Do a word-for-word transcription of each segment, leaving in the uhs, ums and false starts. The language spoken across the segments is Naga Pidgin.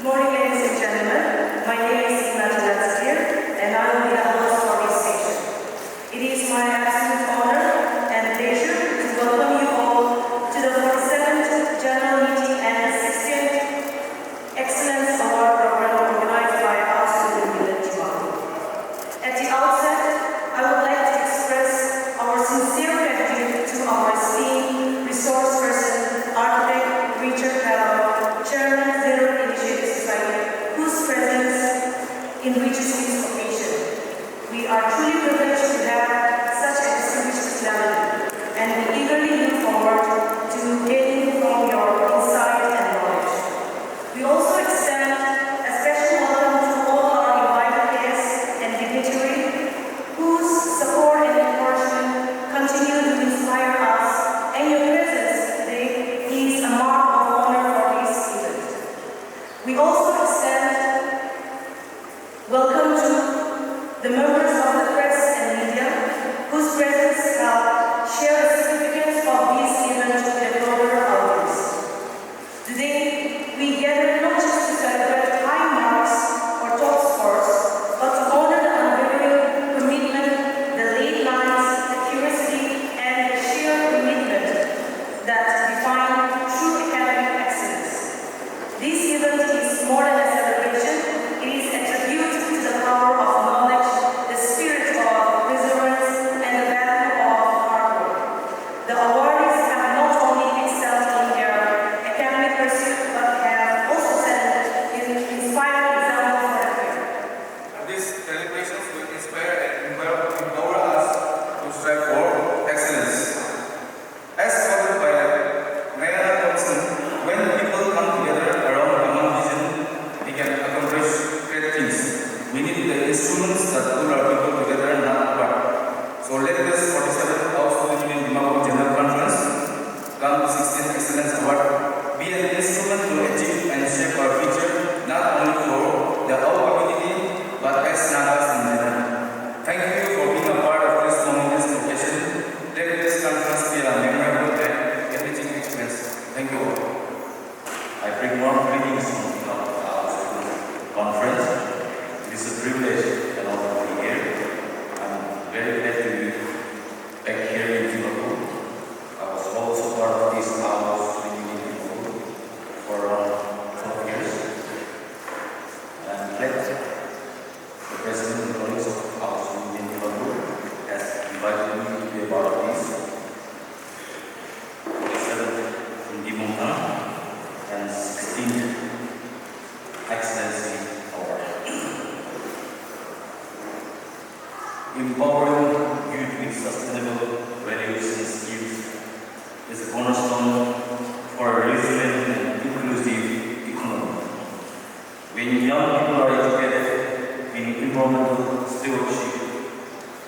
Good morning, ladies and gentlemen. My name is Sina Chalatsir, and I will be the host for this session. It is my absolute honor and pleasure to welcome you all to the forty-seventh General Meeting and the sixteenth Excellence Award Program organized by Aung San Suu Kyi Foundation. At the outset, I would like to express our sincere gratitude to our esteemed resource person, Architect Richard Pallor, Chairman, Zero Initiative Society, whose presence enriches this occasion. We are truly privileged to have such a distinguished personality, and we eagerly look forward to gaining from your insight and knowledge. We also extend a special welcome to all our invited guests and dignitaries whose support and encouragement continue to inspire us, and your presence today is a mark of honor for this event. We also extend welcome to the members of the press and media whose presence help share the significance of this event to the broader audience. Today, we gather not just to celebrate high marks or top scores, but to honor the unwavering commitment, the late nights, the curiosity, and the sheer commitment that define true academic excellence. This event is more than a celebration, it is a tribute to the power of knowledge, the spirit of perseverance, and the value of hard work. The awardees have not only excelled in their academic pursuit but have also set an inspiring example for the future. These celebrations will inspire and empower, empower us to strive for excellence. As quoted by Mariana Thompson, when people come together around a common vision, they can accomplish great things. We need the instruments that pull our people together, not apart. So let this forty-seventh Aung Students' Union Dimapur General Conference cum sixteenth Excellence Award be an instrument to achieve and shape our future, not only for the Ao community, but as Nagas in general. Thank you for being a part of this momentous occasion. Let this conference be a memorable and enriching experience. Thank you all. I bring warm greetings on behalf of our student conference. It is a privilege and honor to be here. I'm very glad to be back here in Dimapur. I was also part of this house meeting in Dimapur for around twelve years. And I'm glad the President and colleagues of Aung San Suu Kyi Foundation has invited me to be a part of this forty-seventh Rinki Mungthang and sixteenth Excellency Award. Empowering youth with sustainable values and skills is a cornerstone for a resilient and inclusive economy. When young people are educated in environmental stewardship,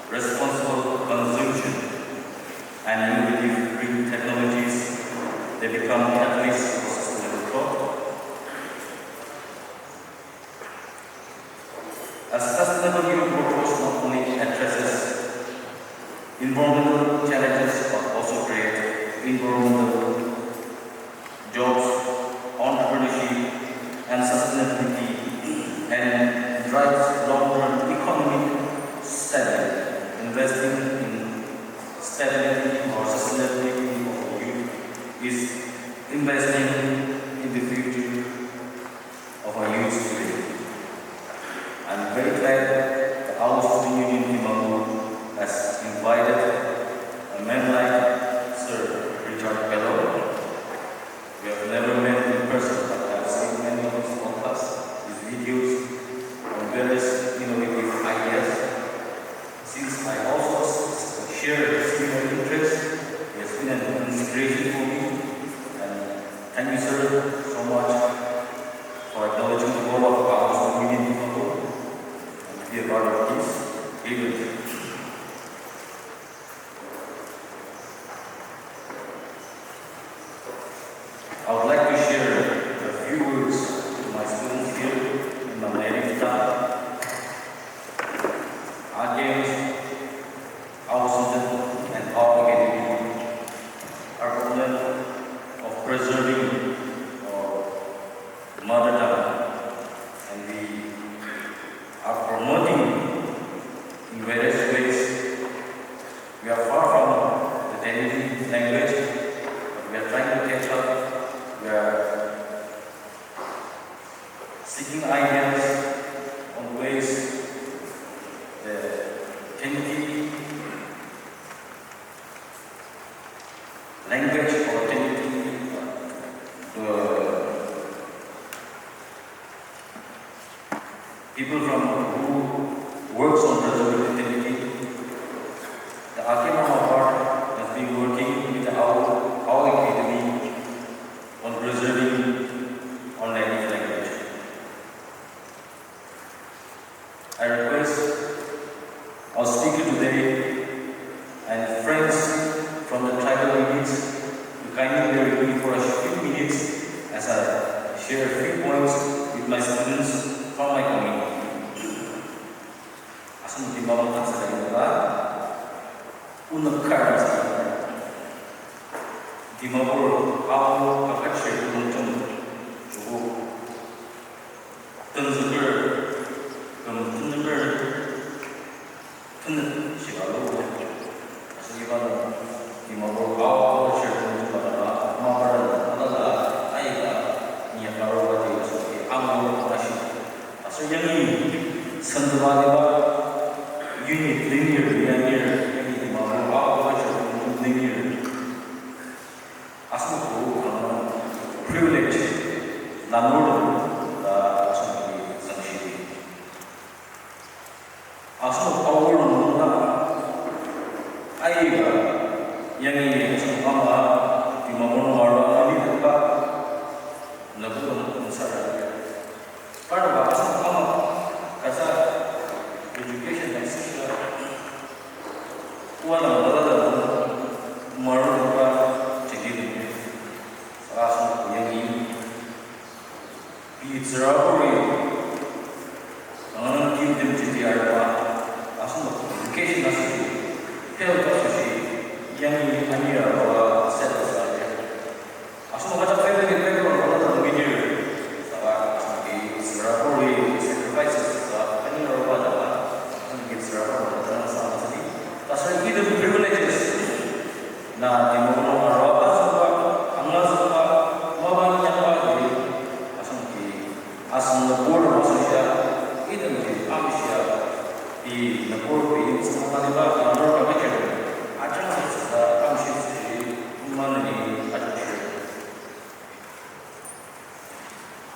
responsible consumption, and innovative green technologies, they become catalysts for sustainable growth. A sustainable youth workforce not only addresses environmental challenges but also creates environmental jobs, entrepreneurship, and sustainability, and drives long-term economic stability. Investing in stability or sustainability of the youth is investing in the future of our youth today. I'm very glad the Aung Students' Union Dimapur has invited a man like Sir Richard Pallor. We have never met in person, but I've seen many of his podcasts, his videos, and various innovative ideas. Since I also s- share similar interests, he has been an inspiration for me. And thank you, sir, so much for acknowledging the role of Aung San Suu Kyi and to be a part of this event. Seeking ideas on ways the Tenyidal language or Tenyidal, uh, people from who works on the Tenyidal, the Akimama part has been working with the Ao, Ao Academy on preserving our native language. I request our speaker today and friends from the tribal units to kindly bear with me for a few minutes as I share a few points with my students from my community. Asun di mama tak sa ina ba, unang karan sa ina. Di mama ro, Ao ka ka che unang tum, chubo. Tenzikar, Tenzikar, Tenzikar, Shibalo, Shibalo, Dimapur, Ao, Shibalo, Shibalo, Mapara, Malala, Aika, Nyakaro, Wadi, Asoki, Ango, Ashi, Asoyani, Sandavadi, Unit, Linear, Linear, Dimapur, Ao, Shibalo, Linear. Asu ko privilege nanur da asu ki sangshi. Asu power nuna ai ga yang ni asu mama di mama no maro ni ka na bu no sara. Part of our, um, kasa education and social. Wala wala wala maru ba chegi ni. Sa su yang ni. Bi tsra ko ri. Ang kim dem chegi arba. Asu education asu. Health asu. Yang ni ani ra ba set aside. Asu mama tak family background wala tak mungkin dia. Sabab asu ki sera puri sacrifices sa ani orang pada asu ki sera puri dan sama sini. Pasal itu privileges. Na di mono arwa pa semua, angla semua, mama nyapa di asu ki asu na pur masu siya, itu mungkin am siya di na pur pi semua kali ba na pur kami kerja. Aja sa am siya si mana ni aja siya.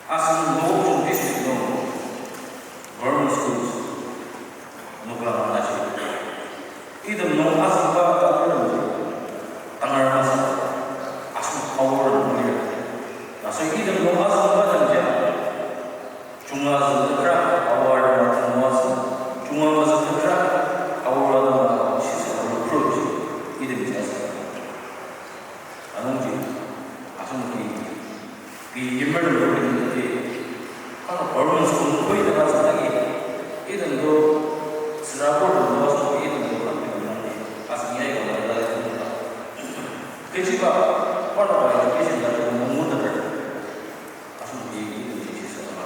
Asan no district no government schools no kala mana si. Idam no asan ba tangar masa asan power no ya. Asan idam no asan ba tangar chunga zan kra power ma tangwa sa chunga ma zan kra power ma sisa approach idam jasa. Anungji, asungki, pi yimmer lo ri ni te, kano government school koi da ka sa ki, idan do srabo lo so ki idan do kan pi na ni, asung yai ko da da ni. Kechi ba, part of education da mo mo da. Asungki, idan ji sa ma.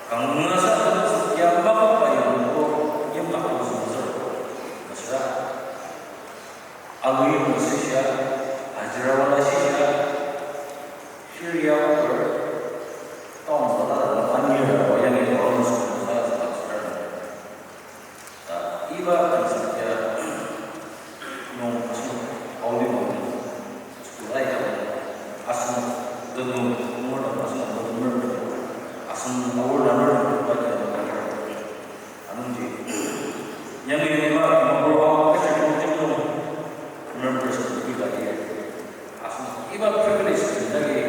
Kang na sa ya ma ko pa ya ko, yim ta ko so so. Asra. Alui musisha, hajira wala shisha, shirya worker, tom wala wani wala wayang yang orang musisha wala wala wala. Ta iba kan satya nong asu auli mong asu ai kan asu denu mong asu denu asu awal lalu lagi. Anungji. Yang ini mah mau bawa ke sini cuma members itu tadi. Asal iba privilege lagi.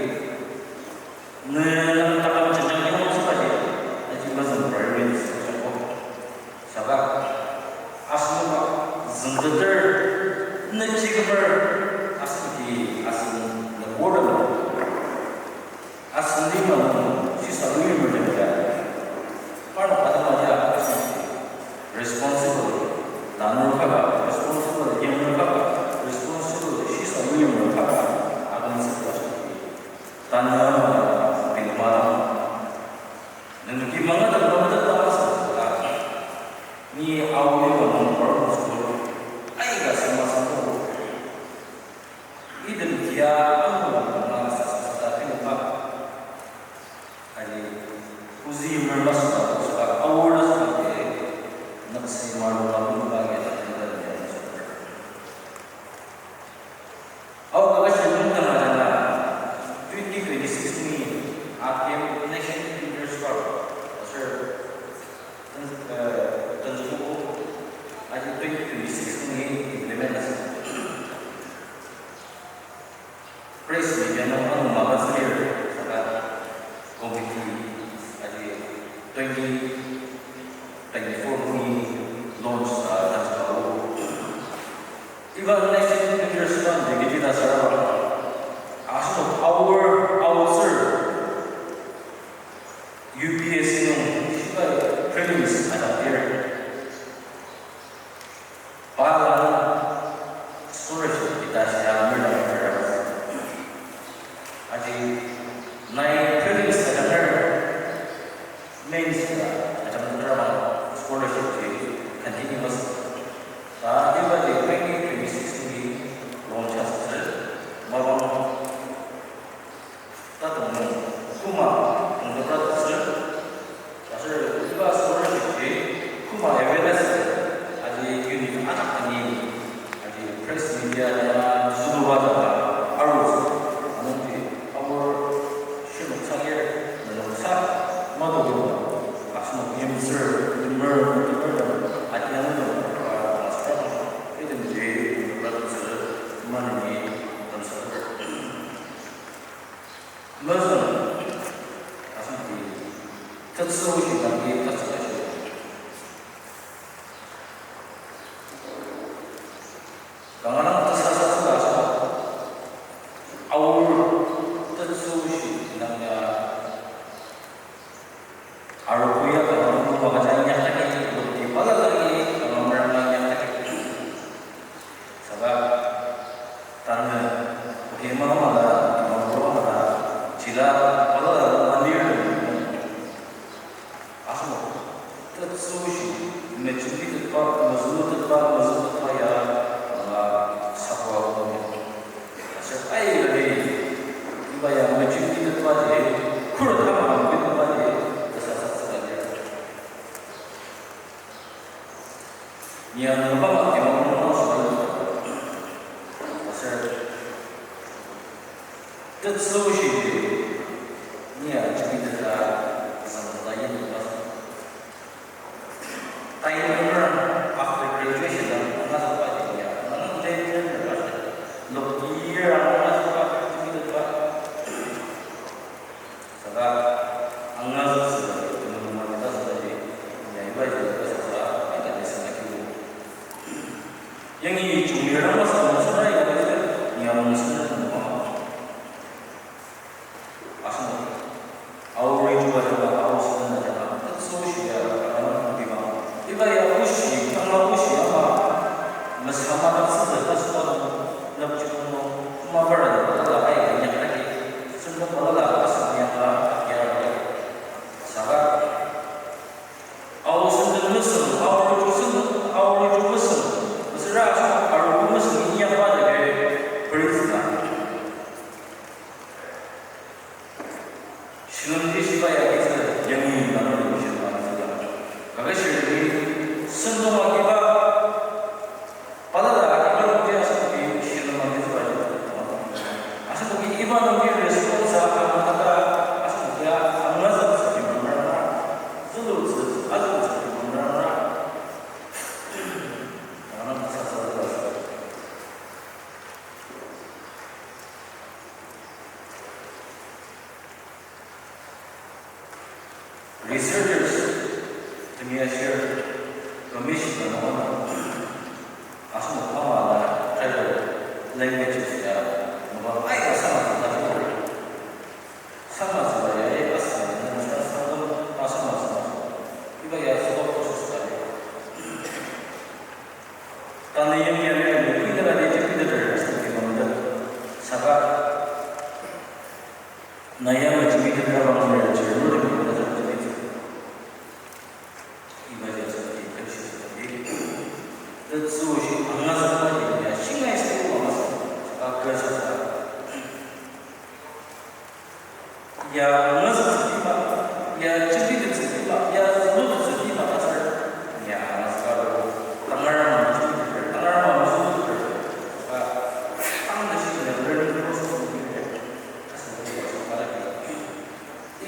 Nah, takkan jenjang yang mau saja. Aji mazan privilege saja. Sabab asal mah zengdeter ne chigemer asal di asal ne border. Asli manu, si salu ni manu ya. Para pada maja asli. Responsible. Nanu kaba, responsible, yang kaba, responsible, si salu ni manu kaba. Akan sekolah. Tanya manu, bin manu. Nanu ki manga tak manga tak tak asli. Ni awal ni manu, baru masuk. Ai, gak sama-sama. Idem kia anu la sa sa sa ta pin pa. Zi merma suna saka awor na suna ke nak si maru na bu ba ke na ni da ni so. Aw ka shi mun ta na na twenty twenty-six ni a ke nation leaders for sir. Tanzania ko aji twenty twenty-six ni implement asa. Press media na ano mabasir saka committee aji twenty twenty-four ni launch sa ta sa. Iba nation leaders na dikiti na sa. Aso our outside U P S C no shibai prelims ada there. Pala scholarship kita siya mula mula. Aji nai prelims ada mains kita ada mula scholarship di continuous. Ta iba di twenty twenty-six ni launch asa. Mabang Tato mo, kuma, tungdabra tsu, ase, iba scholarship je, kuma awareness, aji unit anak ani, aji press media na, zuluba na, aru, anu je, amor, shino sage, na sa, mado, asno, imsir, immer, immer, ati anu, master, itu je, tungdabra tsu, mana ni, dan sa. Lesson. Asam ki. Tatsu shi dan ki tatsu shi. Kangalang tatsa sa sa sa. Aur tatsu shi dan ya. Aru kuya ka manu maka jai nyak taki, bukti pala lagi, ka mamrang nyak taki. Sabab, tanya, okay, mama mala, mama mala, chila, pala, mandir, asmo, tatsu shi, mechuli tatpa, mazlu tatpa, mazlu tatpa ya, mala, sakwa, Asa ai lagi, iba ya majuki tu tadi, kura tama mungkin tadi, asa asa asa lagi. Nia nama mati mau mau soal. Asa, tetsu shi, nia juki tadi, asa asa lagi. Time after graduation, ang nasa pa din niya. Ang day term na ba? Look year ang nasa pa din ba? Saka ang nasa sa yung mga kita sa day. Niya iba iba sa sa ay tadi sa lagi. Yang ini junior ang mas ang sa na yung niya ang sa na. Asmo. Au ri ju ba ja ba, au su na ja ba. So shi ya, ka na bi ma. Iba ya u shi, ka ma u shi ya ma. Mas ka ma da su da ka su da. Na ju mo. Ma ba ra da da ai ya ka ki. Sun da ba da ka su ya ka ya. Sa ga. Au su da mu su, au ri ju su, au ri ju mu su. Mas ra su, au ri ju mu su ni ya ba da ke. Praise God. Shilom di shiba ya ki sa yang ni na na ni shiba ni sa. Kaga shilom di sendo ma ki ba. Pala la ki ba ni ya sa ki shilom ma ki sa ba. Asa ko ki iba no ki response a ka ta asa ko ya ang na sa ki ma na. Zulu sa, azu sa ki ma na. Ang na sa sa sa. Researchers, tumi ya share, commission na mo na. Asu mo kama na tribal languages ya, mo ba ai ka sama na. Sama sa ya, ai ka sama na, sa sa na, sama sa. Iba ya sa ko sa sa. Tani yang ya, ya, ni kita na ni kita na. Saka. Naya majimi tatra bangla chirno de mukta jati. Iba jasa ki kashi sati. Tatsu shi anga sata ya shingai sata wa mas. Akra sata. Ya anga sata ya chiri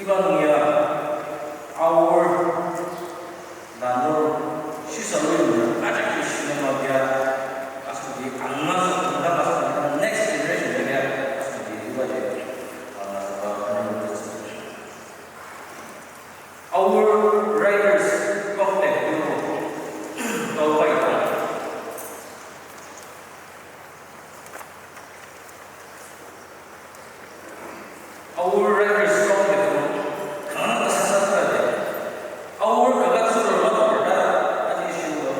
Iba nung ya, our lanur sisa lui nung ajak ke shinema dia, asu di anga sa tunda asu di next generation dia, asu di iba je, anga sa ba hundred percent. Our writers contact you, kau pai ta. Our writers come before. Kana ta sa sa ta de. Our kaga tsuro ma ta da. Ani shi wo.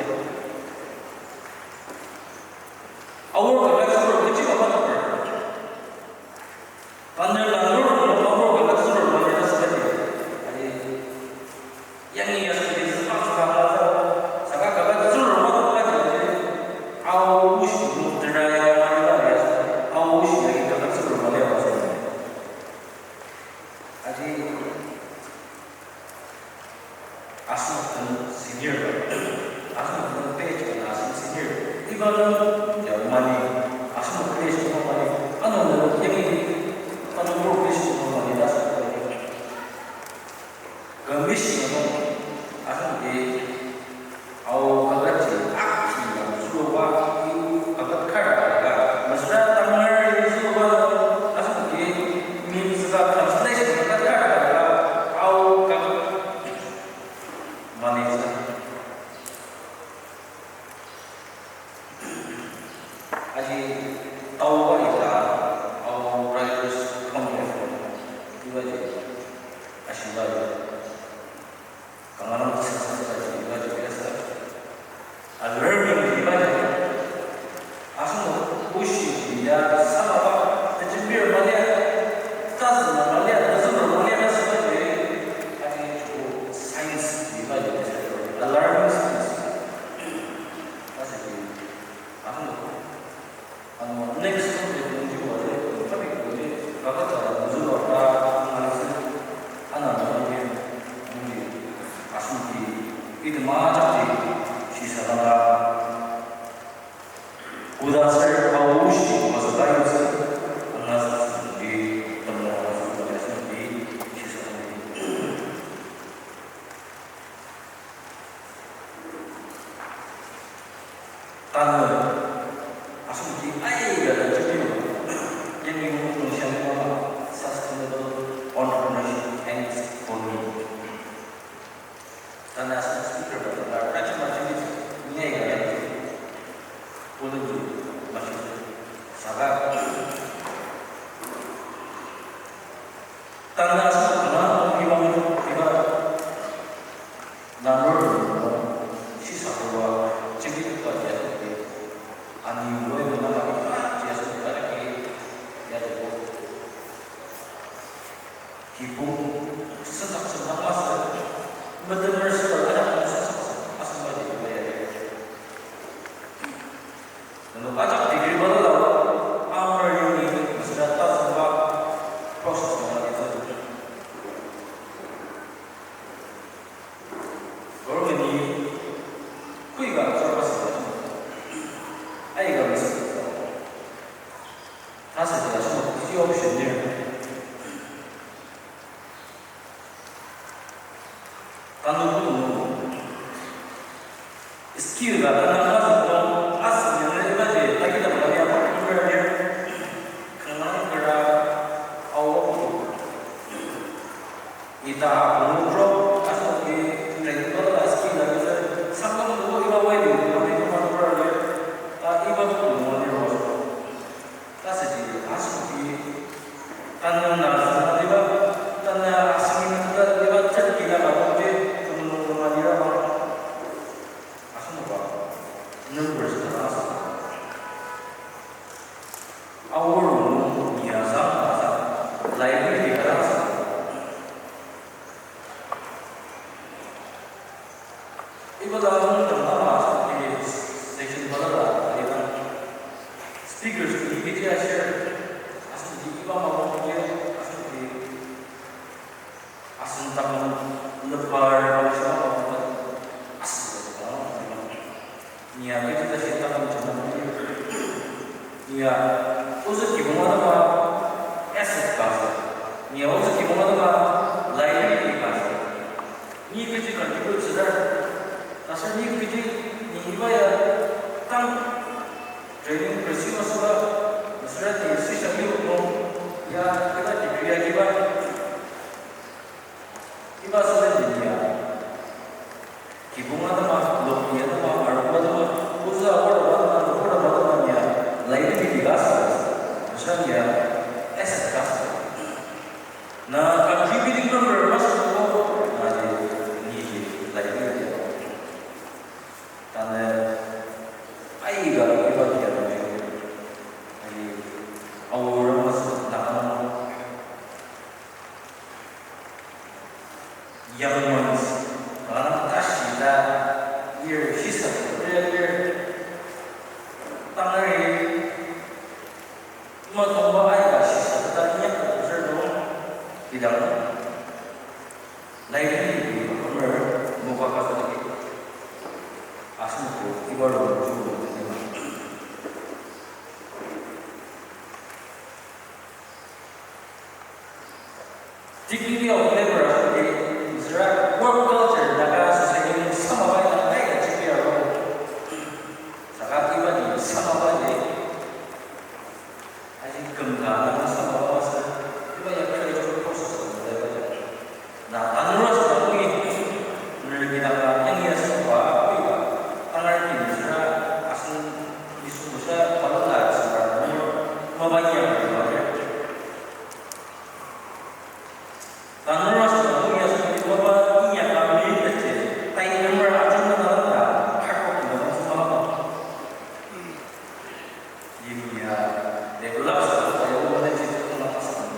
Our kaga tsuro kichi ma ta da. Tanner la nur ma our kaga tsuro ma ta sa de. Ani Yang ni yang ni sebab sebab apa? Saka kaga tsur rumah tu kan jadi. Au ush mu tera ya mari la ya. Au ush ya kita kan tsur rumah le wa. Aji asu kan senior. Asu kan page kan asu senior. Iban ya mani asu page tu mani. Anu yang ni anu page tu mani asu. Gamish namo asu ke au kagat ji akhi na suwa i kagat khar ka masra tamar suwa asu ke means ka translation kagat khar ka au kagat mane sa. Aji tau ba ita au riders come here. Iwa je ashiwa je. Kamaran sa sa sa ji iwa je sa. A learning iwa je. Asu no ushi ya sama ba. Tajibir malia. Tas malia, tas malia sa ba je. Aji science iwa je. A learning science. Ase ki, anu, anu, next subject nungji wale, topic nungji, kaka tara nungji wala, analysis, ana nungji, nungji, asu ki, itu ma chakti, shi salala, kuda sir, au shi, masakai sir, analysis nungji, tamu analysis nungji, shi salala. Tanu, asu ki ai ga da chumi, yang ni mu nung siang ma sustainable entrepreneurship and economy. Tanu asu speaker ba ta ra chuma chumi ni ai ga ya. Ulu ju ma shi sa ga. Tanu asu kana iba iba Nanor shi sakuwa chibi tukwa dia tukwe. Ani loi mana mani ka dia su dia ki dia tukwe. Kipung sesak sesak masa. Betul-betul sesak ada sesak sesak masa masa dia. Lalu ajak degree bala lalu amar yuni masih datang semua proses mana itu. Government ni kui ga service ai ga mesti. Tasa dia semua isi option ni. Tanu kutu nungu. Skill ga tanu asa kutu asa jene ima je lagi da bala ya pa kumra ya. Kanang kara awa kutu. Ita nungu ro asa ki training bala skill ga bisa sangam nungu ima wai di nungu ima nungu ra ya. Ta ima kutu nungu ni ro. Tasa ji asu ki tanu na zuma diba, tanu asmi na diba, diba chat ki na ba de, tunu nungu ma diba ba. Asu no ba. Numbers na asu. Awor nungu ni asa, asa. Library di ka asa. Iba ta hum tang na ma sa ki section bala la, iba speakers ki ki ya share, asu ki iba ma ko ke, asu ki asun ta ma lebar ma sa ma ko asu ta ma ni ya ki ta shi ta ma ni. Nia, uzu kibonga nama asset ka ase. Nia, uzu kibonga nama Iba sule dunia. Kibunga tama, lokia tama, arua tama, uza awar tama, lukura tama, ya, laini di gas, misalnya, esa gas. Na contributing member mas ko, na di, ni di, laini di. Tane, ai ga, iba dia, ai, awar mas, na, Young ones, ah, tashi ta, year, shisa, year, year. Tangari, ma tongba ai ga shisa ta, nya ko zero, bidang. Lai ni, ko mer, mo ka ka sa ni. Asu ko, iba ro, ju, ni ma. Dignity of labor ase, zara work culture, Naga society, sama bai na kai na chipi aro. Saka iba ni sama bai de. Aji kum ka na sama bai sa. Iba ya kai jo process of labor. Na tanura sa ko ni. Nuri kita ka yang ya sa ba, iba. Tangai ni zara asun isu sa, kalau na sa ba, ma ba ya ba. Tanura sa dunia sa baba inya kami kecil. Tai nomor aja na na na. Hak ko na na sa. Dunia develop sa tayo na na sa.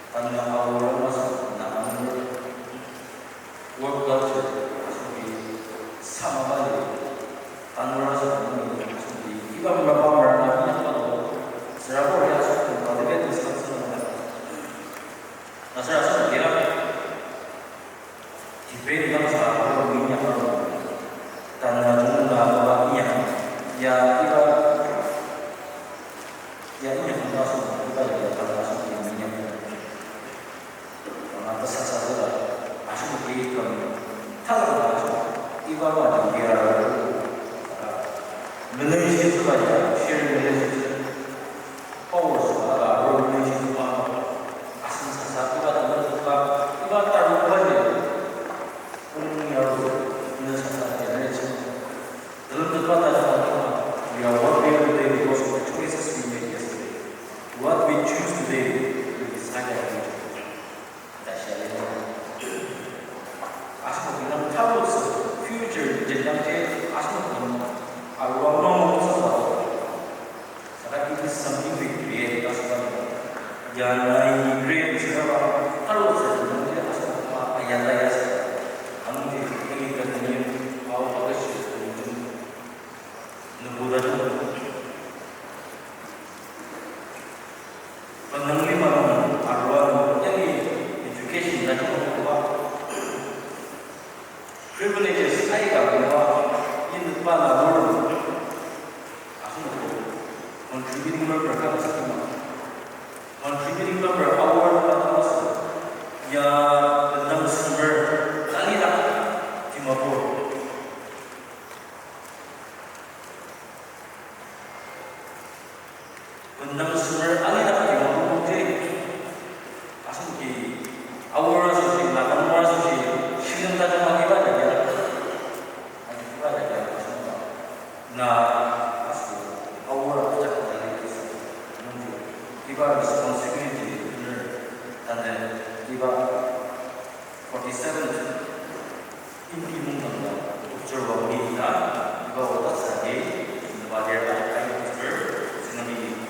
Tanura awal mas na. Work culture, asuki sama bali, tanura sama bali, asuki iba mura pa mura na inya pa lo, sera ko ya asuki motivate na sa sa na. Na sera asuki kira, debate na sa ko inya pa lo, tanura jung na pa inya, ya iba, ya inya pa asuki, iba ya tanura asuki inya pa. Mata sasa tu lah, asal mungkin kan, kalau lah, iba mah dia, Malaysia tu lah ya, share Malaysia tu, power tu lah, Malaysia tu mah, asal sasa tu lah, tu lah, iba taruh aja, umumnya tu, Malaysia tu lah, Malaysia tu. Dalam tempat ada, we are what we are today because of the choices we made yesterday. What we choose today will decide our future. Asmo bilang tahu future jenjang je asmo bilang arwah mau sesuatu. Saka it is something we create as well. Ya nai create sesuatu tahu sesuatu je asmo apa ya lah ya. Kamu je ini katanya mau apa sih? Nubuda tu. Panangli manung arwan, yani education na chuma kuwa. Privileges ai ka kuwa, yin pa na wuru. Asu ko contributing member ka sa kuma. Contributing member award na ka sa. Ya nang sumber kali na Dimapur. Kundang sumber ani na kati mo mo je. Asu ki awara su si na kan mora su si. Shilim ta jama ki ba ja ya. Ani ki ba ja ya asu ba. Na asu awara ta ja ka ni ki sa. Mo je. Ki ba responsibility ni. Tande ki ba forty seven. Inti mung tang da, picture wa mi da, iba wa ta sa ge, ba der da, kai picture, sinami,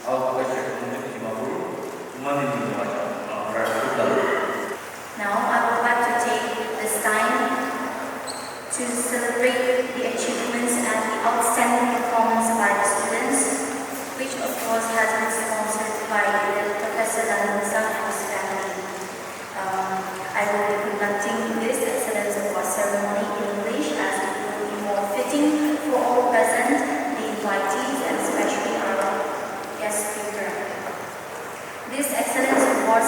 au ka ka share kung juk ki ma buru, mani ni wa ja, ma ra ku da. Now, I would like to take this time to celebrate the achievements and the outstanding performance by the students, which of course has been sponsored by the Professor Danunsa and his family. Um, I will be conducting this Excellence Award ceremony in English as it will be more fitting for all present, the invitees, and especially our guest speaker. This Excellence Award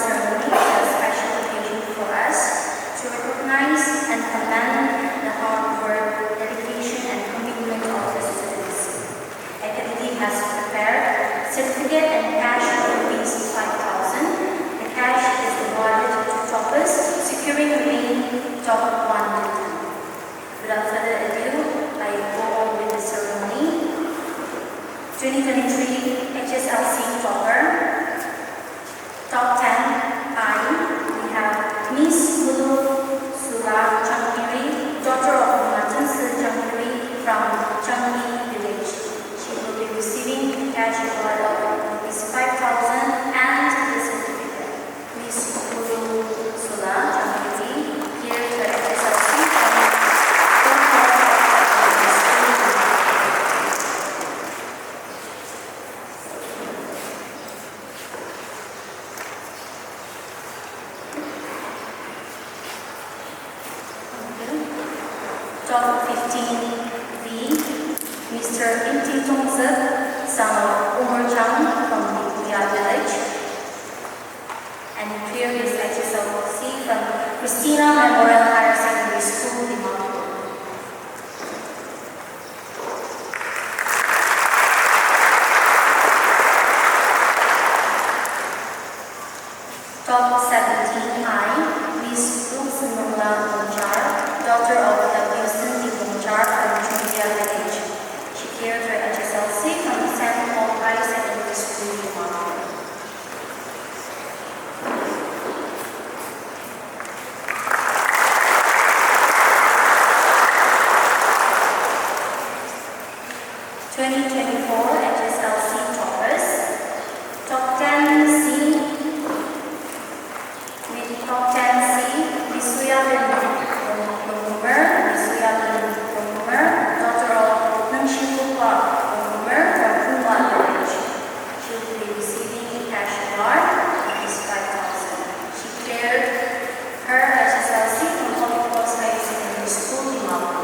twenty twenty-three H S L C topper. Top ten I, we have Miss Mulu Sula Changkiri, daughter of Matansu Changkiri from Changki village. She will be receiving cash award of rupees five thousand and the certificate. Miss Mulu Sula Changkiri, here to H S L C from Top fifteen V, Mister Imti Tongzek, son of Umar Chang from Bikuya village. And he cleared his H S L C from Christina Memorial Higher Secondary School, Dimapur. Top seventeen I, Miss Ruxanula Munchar, daughter of W. Cindy Munchar from Chungia village. She cleared her H S L C from Saint Paul High Secondary School, Dimapur. Twenty twenty-four H S L C toppers. Top ten C, top ten C, Misuya bin Longkumer, Misuya bin Longkumer, daughter of Nungshimupa Longkumer from Puma village. She will be receiving cash award of five thousand. She cleared her H S L C from Holy Cross Higher Secondary School, Dimapur.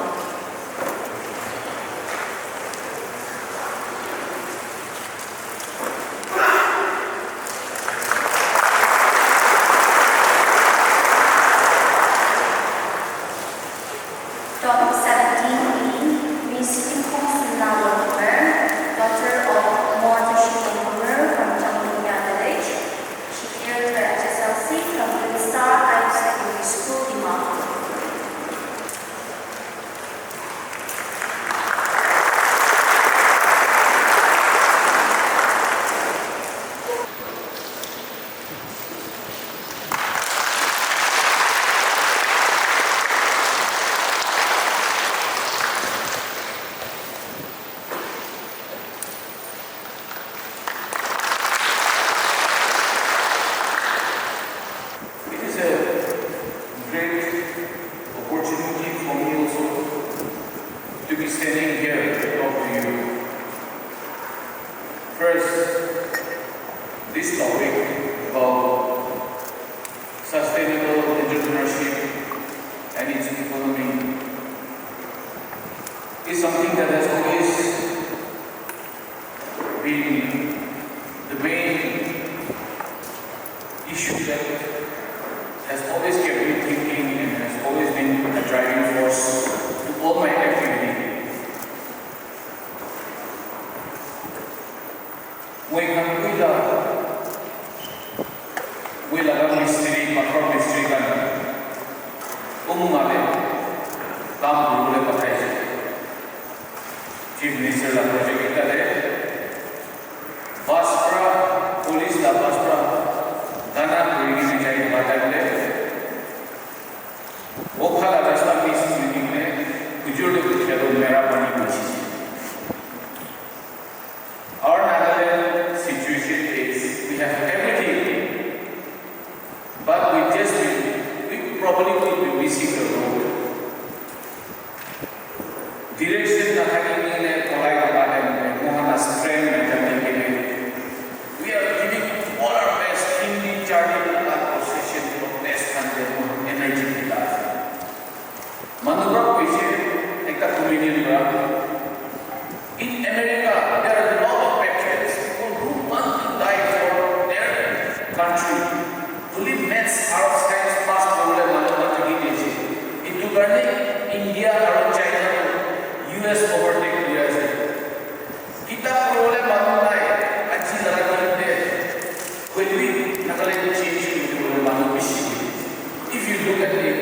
Top seventeen B, Miss Infong Sina Longkumer, daughter of Moa Toshi Longkumer from Changkunya village. She cleared her H S L C from Green Star Higher Secondary School, Dimapur. It is a great opportunity for me also to be standing here to talk to you. First, this topic about sustainable entrepreneurship and its economy is something that has always been the main issue that has always kept me thinking and has always been a driving force to all my activity. Moi khan puila, moi laga mistri, pathor mistri khan, um male, kam kuribole pathaise. Chief Minister la project ekta de, bus pra, police la bus pra, gana kuri kene jai thaka time de, okha la rasta miss kuri kene, hujur de uthia tu mera pani bichise. Our Nagaland situation is we have everything, but we just we, we probably could be missing the road. Direction na thaki kene kolai thaka time te mohan la strength na thaki kene we are giving all our best, tin din char din laga session to best khan te mohan energy dila ase. Manu para koise, ekta comedian para, in America, there are a lot of patriots people who want to die for their country. Only maths aru science pass kuribole manu nathaki dise. Etu karne India aru China tu U S overtake kuri ase. Kitab puribole manu nai, aji laga din te, hoile bi Nagaland change kuri dibole manu bishi. If you look at it,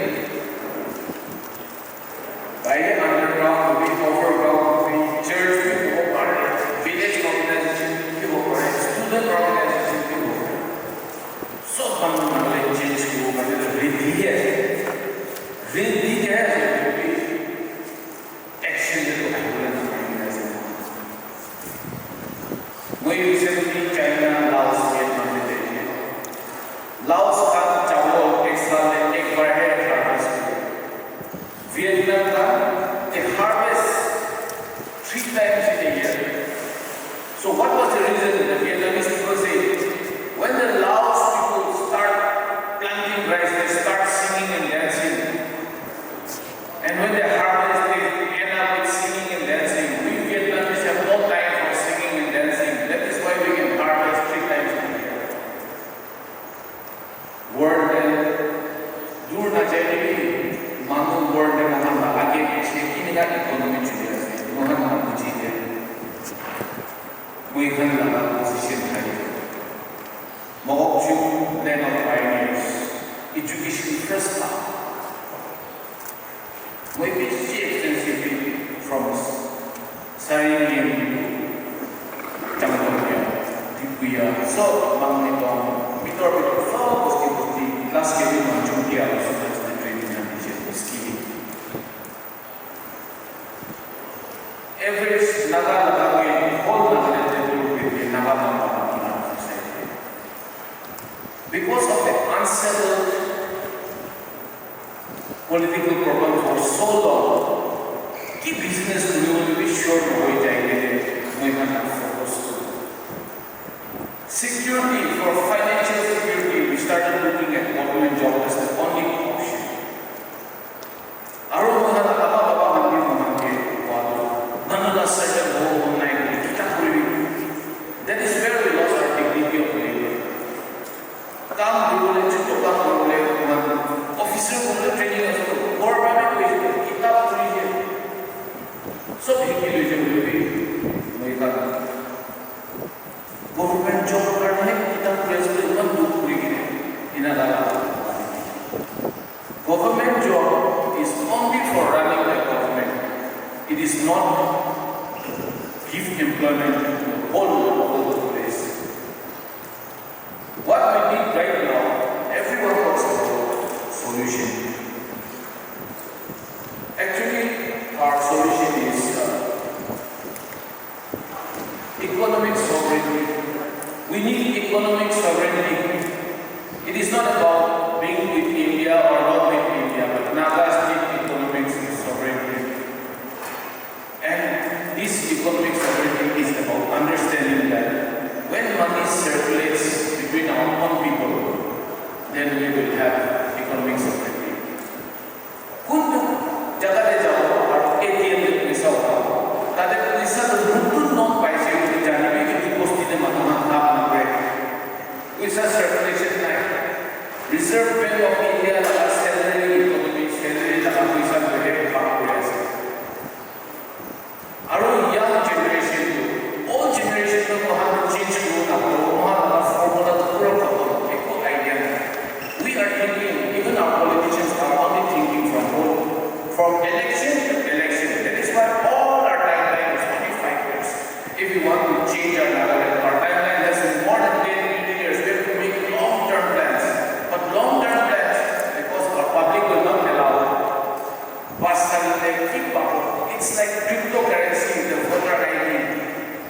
bhai underground hobi, overground hobi, church bi hobo pare, village hobi na Din di de hai, action de to ahi bole na pare na ase. Moi recently China, Laos, Vietnam de dekhe. Laos ka chawal ek saal mein ek baar hai harvest kore. Vietnam ka they harvest three times in a year. So what was the reason? The Vietnamese people say, when the Laos people start planting rice, they start singing and dancing. And when they harvest, they end up with singing and dancing. We Vietnamese have no time for singing and dancing. That is why we can harvest three times in a year. World de dur na jai le bi, manu world de mohan la age piche kinika economy chuli ase, mohan na buji de. Moi khan la position khai. Mokokchung, land of pioneers, education first class. Moi bishi extensively from Saringin, Changtongya, Dipuya, so Mangmitong, bitor bitor, so bosti bosti, last ke bi Manchung dia, so that's the training and teaching scheme. Average Naga laga ke whole Nagaland level with the Naga Mangmitong society. Because of the unsettled political problem for so long, ki business kuri bole bi sure nohoi jai kene moi khan la focus kuri. Security, for financial security, we started looking at government job as the only option. Aro moi khan la baba baba khan bi moi khan ke koa tu, manu la certain hobo mon nai koi, kitab puri bi. That is where we lost our dignity of labor. Kam kuribole, chutu kam kuribole, mohan officer kuribole training ase, ghor para bi koise, kitab puri je, sob hiki loi je bole bi, moi khan government job karne kitab puri ase, iman dukh kuri kene, ena laga. Government job is only for running the government. It is not give employment to the whole, whole place. What we need right now, everyone talks about solution. Actually, our solution is uh, economic sovereignty. We need economic sovereignty. It is not about being with India or not with India, but Nagas need economic sovereignty. And this economic sovereignty is about understanding that when money circulates between our own people, then we will have economic sovereignty. Kuntu jaga te jabo aru A T M te poisa ulabo. Tate poisa tu notun note paise koile janibi etu bosti te manu khan kam nokore. Poisa circulation nai. Reserve Bank of India laga salary economy, salary laga poisa loile kam kuri ase. Aru young generation tu, old generation tu mohan tu change kuribo naparibo, mohan laga formula tu pura khotom, ekko idea nai. We are thinking, even our politicians are only thinking from vote, from election to election. That is why all our timeline is only five years. If we want to change our Nagaland, our timeline has been more than ten, twenty years. We have to make long-term plans. But long-term plans, because our public will not allow, Pasal te ki pabo? It's like cryptocurrency, the voter I D.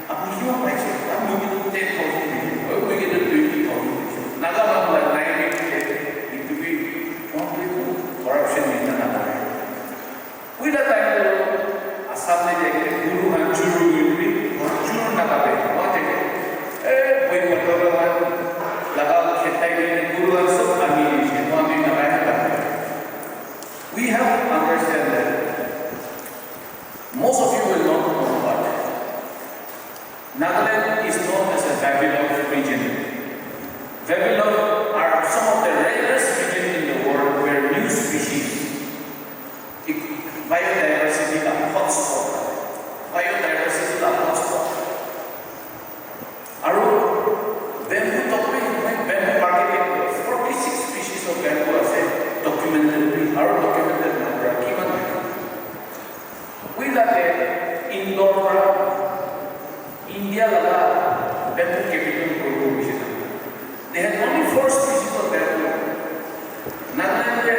Apni kiman paise? Apni ki ten thousand paise. Oi, moi ke to twenty thousand paise. Naga manu la nai ni ke, itu bi complete corruption ni na na. Puila time to Assam te jai ke guru khan churu kuri kuri, churu na kabe. Wah jai ke, eh, boi pathor khan laga khetai ke guru khan sob ami ni se, wah ami na kai na. We have to understand that most of you will not know, but Nagaland is known as a Babylon region. Babylon are some of the rarest region in the world where new species, biodiversity la hotspot, biodiversity la hotspot. Aru bamboo toh bi moi bamboo market te forty six species of bamboo ase documented bi aru documented nokora kiman thake. Puila te Indore para India laga bamboo capital koribo bisara. They had only four species of bamboo. Nagaland te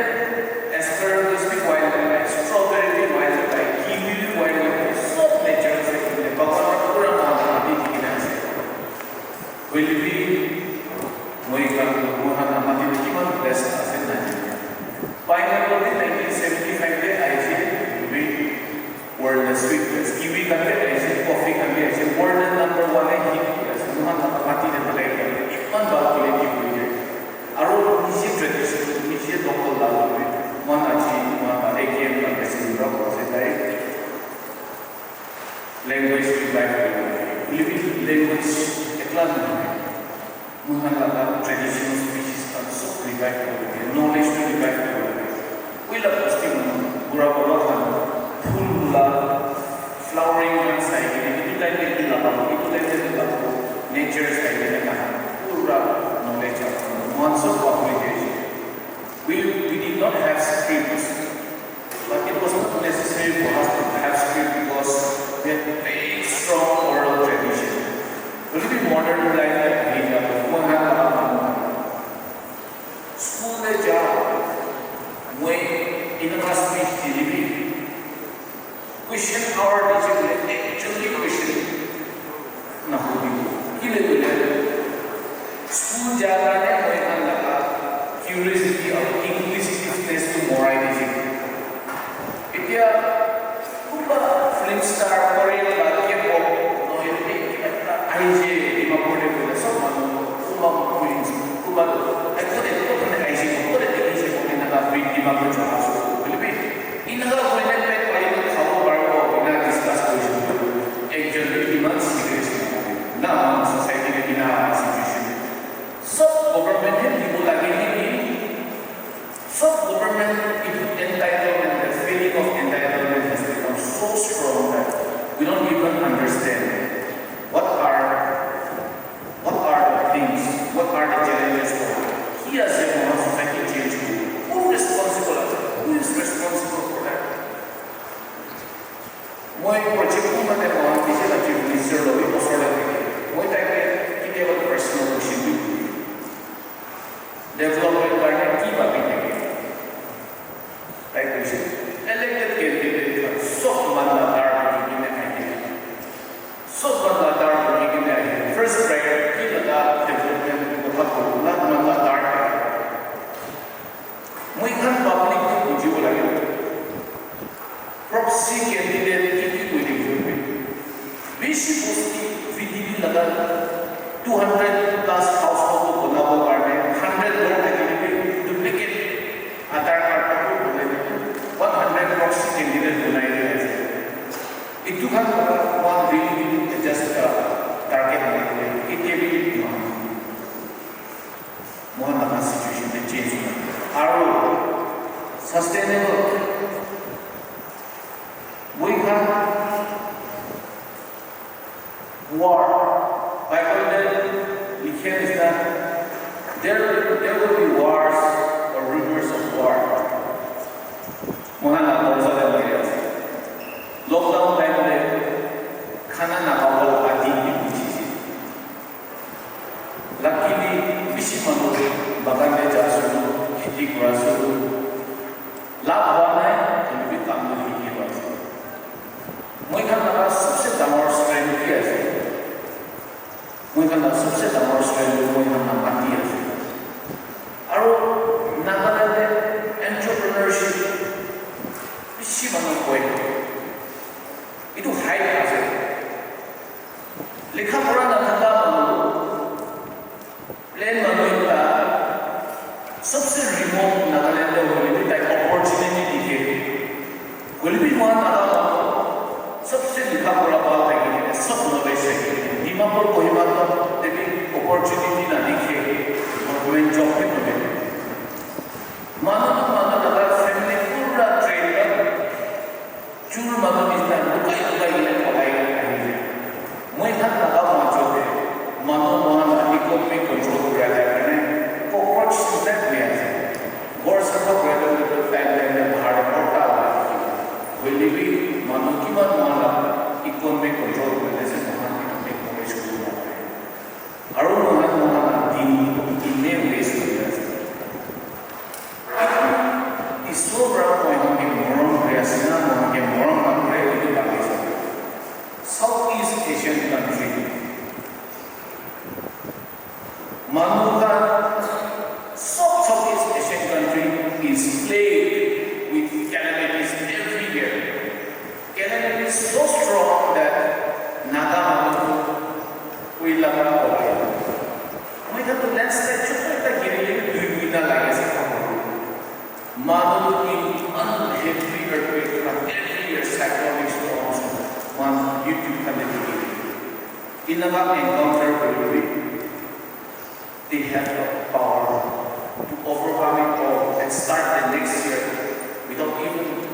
as per the species Knowledge to divide kuri bole. Ui la bosti manu, bura baba khan, phul la, flowering khan sai kene, etu time te etu lagabo, etu time te etu lagabo, nature sai kene khan, pura knowledge ase. Mohan sob pakhori jaise. We, we did not have scripts, but it was not necessary for us to have script because we had very strong oral tradition. Hoile bi modern life te ahi jabo, mohan laga manu khan. School te ja, moi eneka speech delivery. Question hour dise koile actually question nahudibo. Kile koile school ja karne moi khan laga curiosity aru inquisitiveness tu morai dise. Etia kunba film star, Korean la, K-pop, nohoile kiba ekta ahise Dimapur te koile sob manu kunba queens, kunba ekta ekta ahise, ekta dekhise, eneka bi Dimapur jaka ase koile bi eneka koile pet pari na khabo paribo, ena discuss kurise. Ekjon bi iman serious na, na society te ena situation. Sob government he dibo lage naki? Sob government, etu entitlement, the feeling of entitlement has become so strong that we don't even understand what are, what are the things, what are the challenges for ki ase mohan society change kuri. Who responsible ase? Who is responsible for that? Moi project kunba te mohan bishi la chief minister lobi osor te thake. Moi tai ke ketiaba personal question bi kuri. Development karne ki bhabi thake? Tai koise, elected candidate khan sob man la dar bukhi kene ahi. Sob man la dar bukhi kene ahi. First priority laga development kotha kobo, na man la dar ahi. Moi khan public te bujibo lage. Proxy candidate ki ki koi thakise koile. Bishi bosti V D P laga two hundred plus household ko banabo karne hundred ghor thakile bi duplicate Aadhaar card thaki bole one hundred proxy candidate banai dina ase. Etu khan para one really just target mari kene etia bi nohoi. Mohan laga situation te change hoina aru sustainable. Moi khan war, Bible te likhe nisna, there, there will be wars or rumors of war. Mohan laga dorja te mari ase. Lockdown time te khana nakhabole laga din bi gusi jai. Luckily, bishi manu bagan te ja ase, kheti kura ase, labh hua nai, hoile bi kam toh hiki ase. Moi khan laga sabse dangor strength ki ase? Moi khan laga sabse dangor strength toh moi khan laga mati ase. Aru Nagaland te entrepreneurship bishi manu koi. Etu hype ase. Likha pura nathaka manu, plain manu ekta, sabse remote Nagaland te hoile bi tai opportunity dikhe. Hoile bi mohan Naga manu, sabse likha pura bhal thaki kene, sab knowledge thaki kene, Dimapur Kohima te bi opportunity na dikhe, government job bi nobe. Manu tu manu laga family pura train kuri Chur manu nishina lukai lukai kena polai kena ahi ase. Moi khan laga majot te manu mohan la economy control kura la karne cockroach type hoi ase. Ghor sapha kura toh time time te bahar te borta wala dikhi. Hoile bi manu kiman mohan la economy control kuri ase, mohan etu acknowledge kuribo napare. Aru mohan, mohan la din ine waste kuri ase. Isor para moi khan ke morom kuri ase na, moi khan ke morom na kure, etu bhagi ase. Southeast Asian country. Manu khan sob Southeast Asian country is plagued with calamities every year. Calamity is so strong that Naga manu koi laga koi. Moi khan tu landslide chutu ekta giri le dui buina lage ase khan. Manu tu iman heavy earthquake khan every year, cyclonic storms khan YouTube khan te dikhi. Inaka encounter kori kori. They have the power to overcome it all. Start the next year without even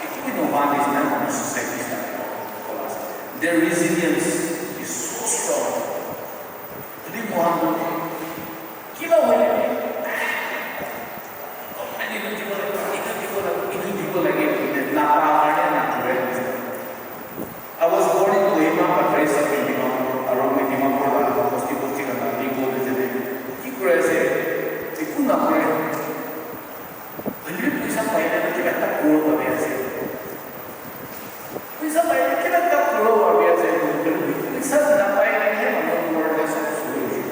equipping one is not on the society start. Their resilience is so strong. Today, Mohan, kiba hoile bi, government etu dibo lage, etu dibo lage, etu dibo lage, etu dibo lage, napa karne na kore. I was born in Kohima, but raised up in Dimapur. Aru moi Dimapur la bosti bosti la mati ko de jene. Ki kore ase? Eku na kore. Hoile bi poisa pai na kiba ekta kuro bhabi ase. Poisa pai na kiba ekta kuro bhabi ase. Hoile bi poisa na pai na he manu kuro na sob suru hoise.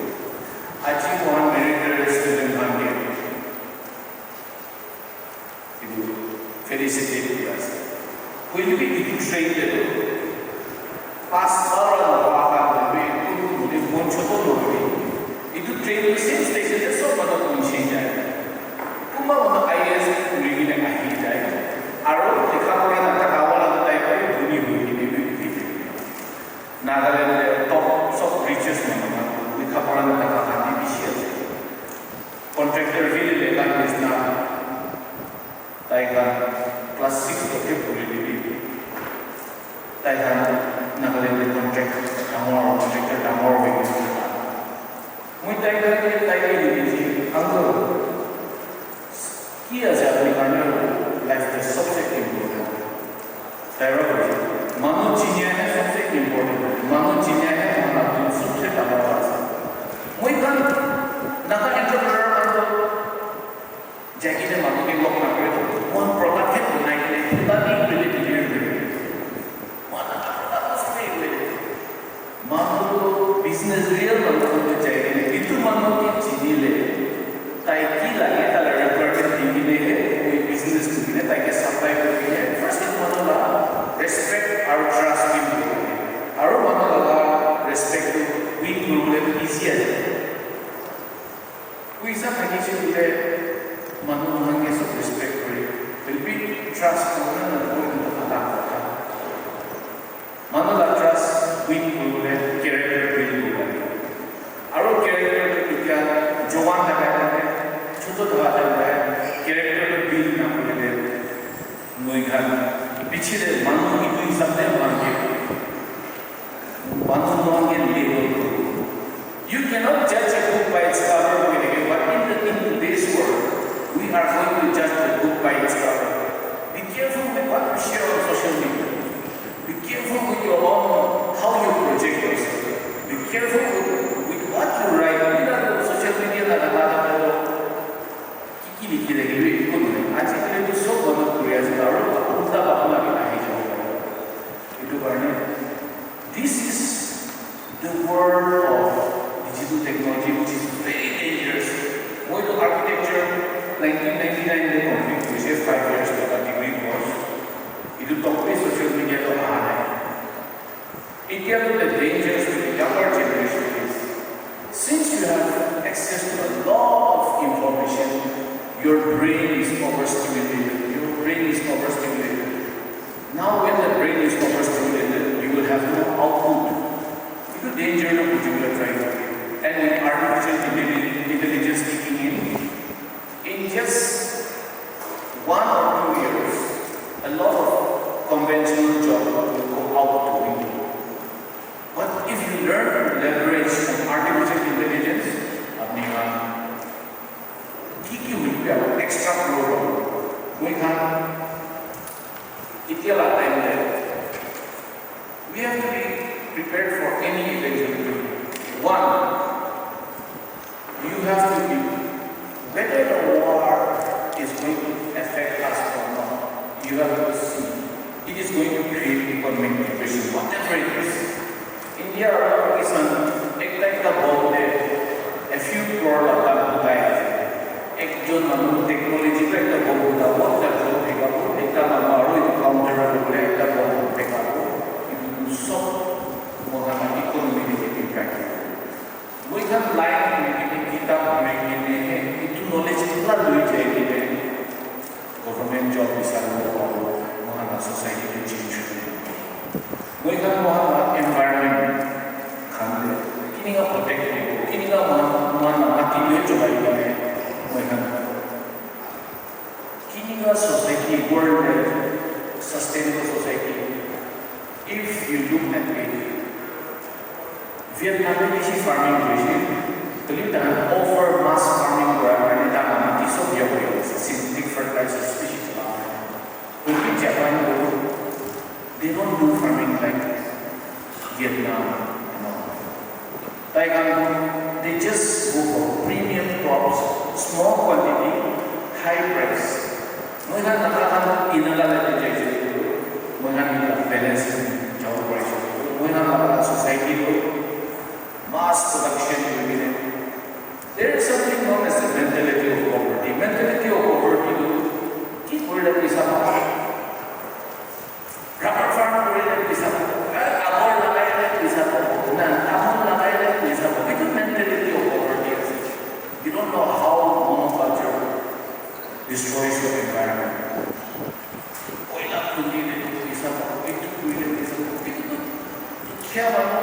Aji mohan military student khan ke etu felicitate kuri ase. Hoile bi etu train te toh pass kora nohoa khan hoile bi kunba hoile mon choto nohoibi. Etu train toh same station te sob manu punchi jai. Kunba manu I A S kuri kene ahi jai. Aru likha pora na thaka wala toh tai para dhuni hoi kene bi uthi jai. Nagaland te top sob richest manu khan likha pora na thaka khan bi bishi ase. Contractor bi le khan nisna tai khan class six toh ke puri dibi. Tai khan Nagaland te contract dangor, contractor dangor hoi kene thaka. Moi tai khan ke tai ke hudi ase, "Uncle, ki ase apni karne life te sobse important?" Tai para koise, "Manu chinia he sobse important, manu chinia he manu tu sobse dangor ase." Moi khan Naga entrepreneur khan toh jai kene manu ke log na kore toh, moi khan product he banai kene, dukan he khuli deliver kore. Moi khan product he koi de. Manu business real manu khan ke jai kene, etu manu ke chini le, tai ki lage, tai la requirement di kene he, moi business kuri kene, tai ke supply kuri kene, first etu manu la respect aru trust build kuri kene. Aru manu la respect tu win kuri bole easy ase. Poisa thakise koile manu khan ke sob respect kore. Hoile bi trust kurina nakure etu khan la kotha. Manu la trust win kuribole character build kuribo lage. Aru character tu ketia jowan thaka time te, chutu thaka time te character tu build nakurile moi khan piche te manu etu hisab te manu ke manu khan ke label kuribo. You cannot judge a book by its cover, but in the, in today's world, we are going to judge the book by its cover. Be careful with what you share on social media. Be careful with your own, how you project yourself. Be careful with, with what you write. Etu social media la dana dana ki ki likhi thakile bi ekko nohoi. Ajikali tu sob manu kuri ase, aru ulta bhabna bi ahi jabo pare. Etu karne, this is the world of digital technology, which is very dangerous. Moi tu architecture nineteen ninety-nine te complete kurise, five years laga degree course. Etu toh bi social media toh aha nai. Etia tu the dangers with the younger generation is, since you have access to a lot of information, your brain is overstimulated. Your brain is overstimulated. Now, when the brain is overstimulated, you will have no output. Etu danger tu bujibole try kore. And with artificial intelli-, intelligence kicking in, in just one or two years, a lot of conventional job will go out the window. But if you learn to leverage on artificial intelligence, apni khan ki ki hoibi aru extra grow hobo. Moi khan etia la time te, we have to be prepared for any eventuality. One, you have to be, whether the war is going to affect us or not, you have to see it is going to create economic depression, whatever it is. India aru Pakistan ekta ekta bomb te a few crore la dam uthai ase. Ekjon manu technology para ekta bomb uthabo, ekta drone phekabo, ekta manu aru etu counter kuri bole ekta bomb phekabo. Etu sob moi khan la economy te impact kuribo. Moi khan line kuri kene kitab puri kene etu knowledge pura loi jai kene government job bisari bo pabo, moi khan la society tu change hobo. Moi khan moi khan la environment khan te kinika protect kuribo, kinika moi khan, moi khan la mati tu cholai kene moi khan Society, worldwide sustainable society, if you look at it, Vietnam te bishi farming hoise, kali tahan over mass farming kora karne tahan mati sob biya kori ase, synthetic fertilizer species. But Japan, they don't do farming like Vietnam and all. Tai khan, they just go for premium crops, small quantity, high price. Moi khan Naga khan inaka la jai jai. Moi khan inaka balance jabo parise. Moi khan la society ko mass production kuri kene. There is something known as the mentality of poverty. Mentality of poverty tu ki kori le paisa pabo. Rubber farm kuri le paisa pabo, eh, agar lagai le paisa pabo, na, tamul lagai le paisa pabo. Itu mentality of poverty ase. You don't know how monoculture destroys your environment. Koila khundi le paisa pabo, itu khundi le paisa pabo. Itu tu dukhiya manu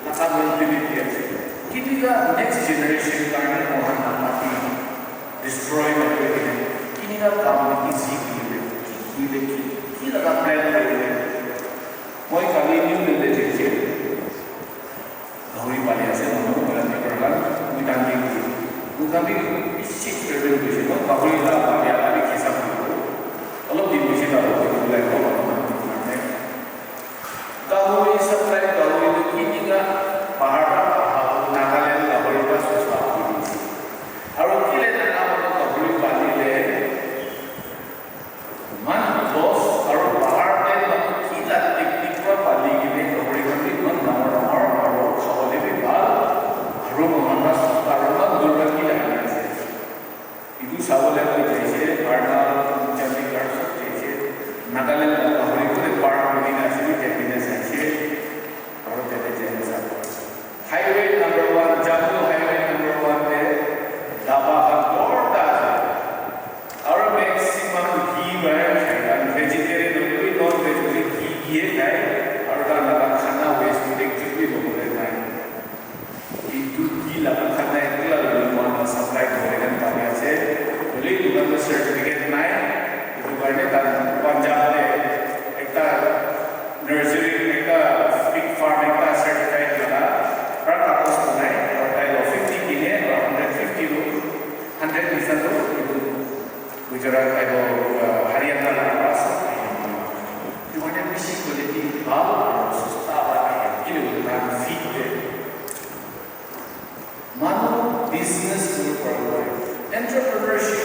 laga mentality ase. Kinika next generation karne mohan mati destroy na kuri kene, kinika kam easy kuri le, ki kuri le, ki, ki laga plan kuri le. Moi kali New Delhi jaise, gahori pali ase, manu khan para paper khan, moi khan bi, moi khan bi bishi experiment kurise. Moi gahori la pali la bi khesa kuri, olop din bishi ta hobo, like, olop din karne. Gahori supply, gahori tu kinika bahar para aha, Nagaland gahori para sosta kuri dise. Aru kile Naga manu gahori pali le iman loss, aru bahar te manu ki la technique para pali kene gahori khan bi iman dangor dangor aru khabole bi bhal, aru mohan para sosta aru iman dur para ki lagai ase. Etu sabole moi jaise, Karnal, Chandigarh sob jaise, Nagaland la gahori kure park kuri kena ase, jai kena saise, aru tate jai kena sabo. Highway number one, Jammu highway number one te dhaba khan borta ase. Aru maximum ghee para khai khan, vegetarian hoile bi, non veg hoile bi ghee, ghee e khai, aru tai laga khana waste kuri ekjut bi lobole nai. Etu ki laga khan nai, etu laga loi mohan la supply kori kena pari ase. Hoile etu khan toh certificate nai. Etu karne tai Punjab te ekta nursery, ekta pig farm ekta certified laga para kagos banai. Aru tai toh fifty kine, aru hundred fifty toh, hundred nisina toh etu Gujarat, etu, uh, Haryana laga para ase. Etu karne bishi quality bhal aru sosta para ahe. Kile koile tai feed te Manu business kuri paribo. Entrepreneurship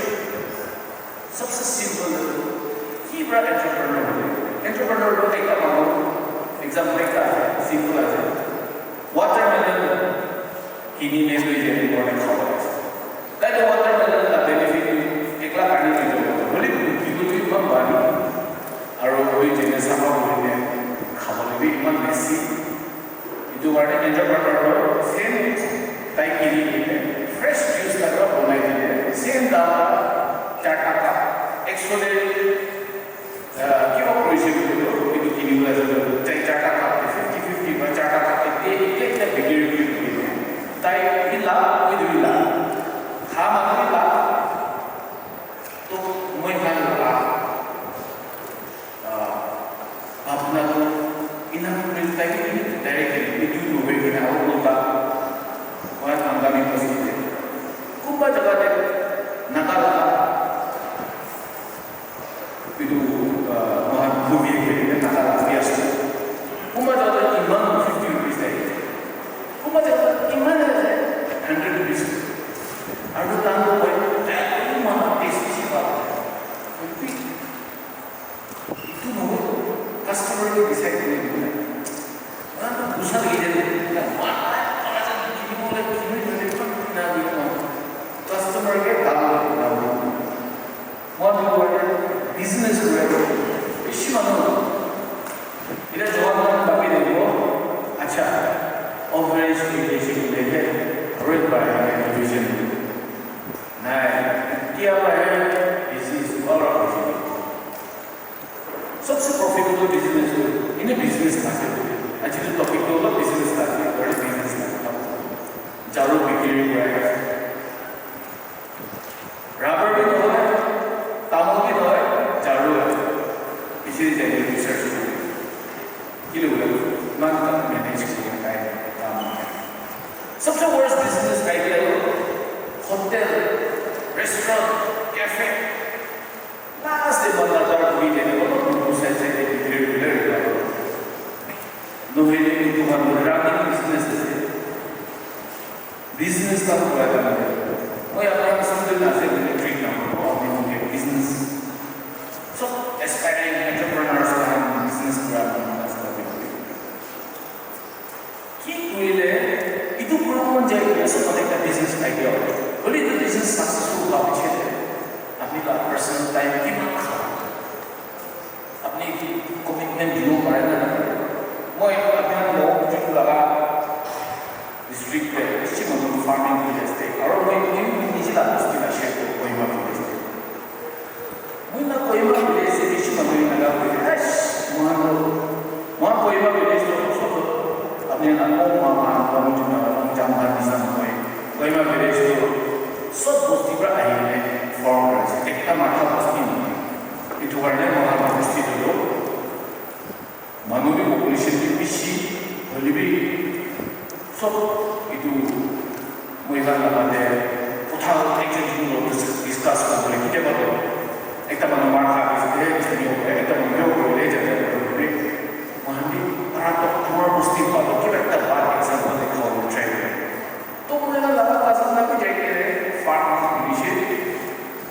sabse simple ase. Ki para entrepreneur hobo? Entrepreneur tu ekta manu, example ekta ase, simple ase. Watermelon kini ne loi jai kena khabo ase. Tai tu watermelon la benefit tu ekla kani loi jabo. Hoile bi bikibole tu iman bhal. Aru loi jai kena sapha kuri kena khabole bi iman easy. Etu karne entrepreneur toh same tai kini kene fresh juice laga banai dile, same dam para charta cup, ekso te, ah, kiba price te etu kini bole ase, tai charta cup te fifty fifty ba charta cup te ekta ekta bikiri kuri kene tai bi la, moi tu bi la, kha manu bi la, to moi khan la. Ah, bhabna tu ena kuri tai bi direct etu nohoi kena aru ulta moi Angami bosti te. Kunba jaga te Naga laga etu, ah, mohan movie ekta Naga laga bi ase. Kunba jaga te iman fifty rupees tai. Kunba jaga te iman ase hundred rupees. Aru tan tu koi, tai iman tasty si pa. Etu nohoi, customer ke decide kuri dibo na. Moi khan tu gussa lagi jai, na, one lakh, one lakh kini bole, kini bole, kini bole, kini bole, customer ke dam lagi na. Moi khan tu business kuri ase, bishi manu. Etiya job khan baki thakibo, acha, average education hoile, rate by education. Nai, etiya para he business bhal hoise. Sabse profitable business tu, ene business ase. Aji tu topic tu olop business ase, bhal business ase. Jaru bikiri kura. Rubber bi nohoi, tamul Ekta matha bosti nohoi. Etu karne moikhan bosti tu manu bi population bi bishi hoile bi sob etu moikhan laga te kotha ekjon ekjon log discuss kuribole kitiaba toh ekta manu mar kha kise de ekta manu bi hoile jai jai kuri moikhan bi para toh amar bosti pa toh kiba ekta bad example dekha bole try kuri. Toh moikhan laga cousin khan bi jai kene farm khan khulishe.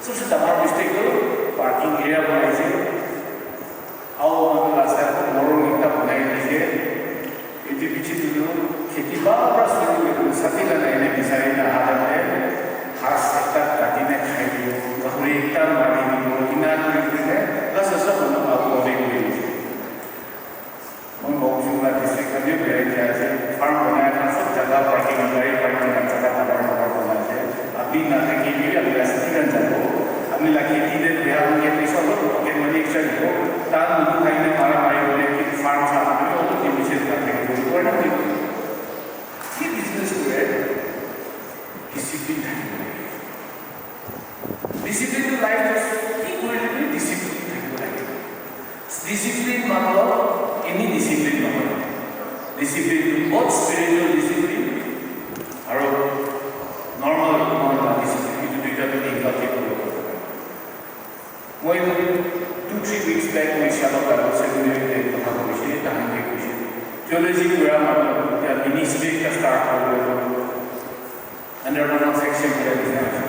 Sabse dangor mistake toh parking area banaise. Aru manu rasta te morung ekta banai dise. Etu piche te tu kheti bhal para suru kuri kena sati lagai kena bisari na aha time te ghas ekta kati na khai dibo, gahori ekta mari dibo, ena kuri kuri kena last te sob manu agu away kuri dise. Moi Mokokchung la district khan bi berai jai ase, farm banai khan sob jaga parking, gari parking la jaga dangor dangor banai ase. Apni nathaki bi apni la city khan jabo, apni la kheti te beha hoi kena sob pocket money extra dibo, tahan manu khan ke mara mari kuri kena farm sa kuri kena olop division khan thaki bo, koi na ki business kore, discipline thaki bo. Discipline tu life tu ki kuri le bi discipline thakibo lage. Discipline matlab any discipline nohoi. Discipline tu both spiritual discipline aru normal human la discipline, etu duita tu inculcate kuribo. Moi two three weeks back moi Shalom Bible Seminary te kotha koise, tahan ke koise. Theology pura matlab ministry ekta start kuribo. Under one of section kuri dise ase.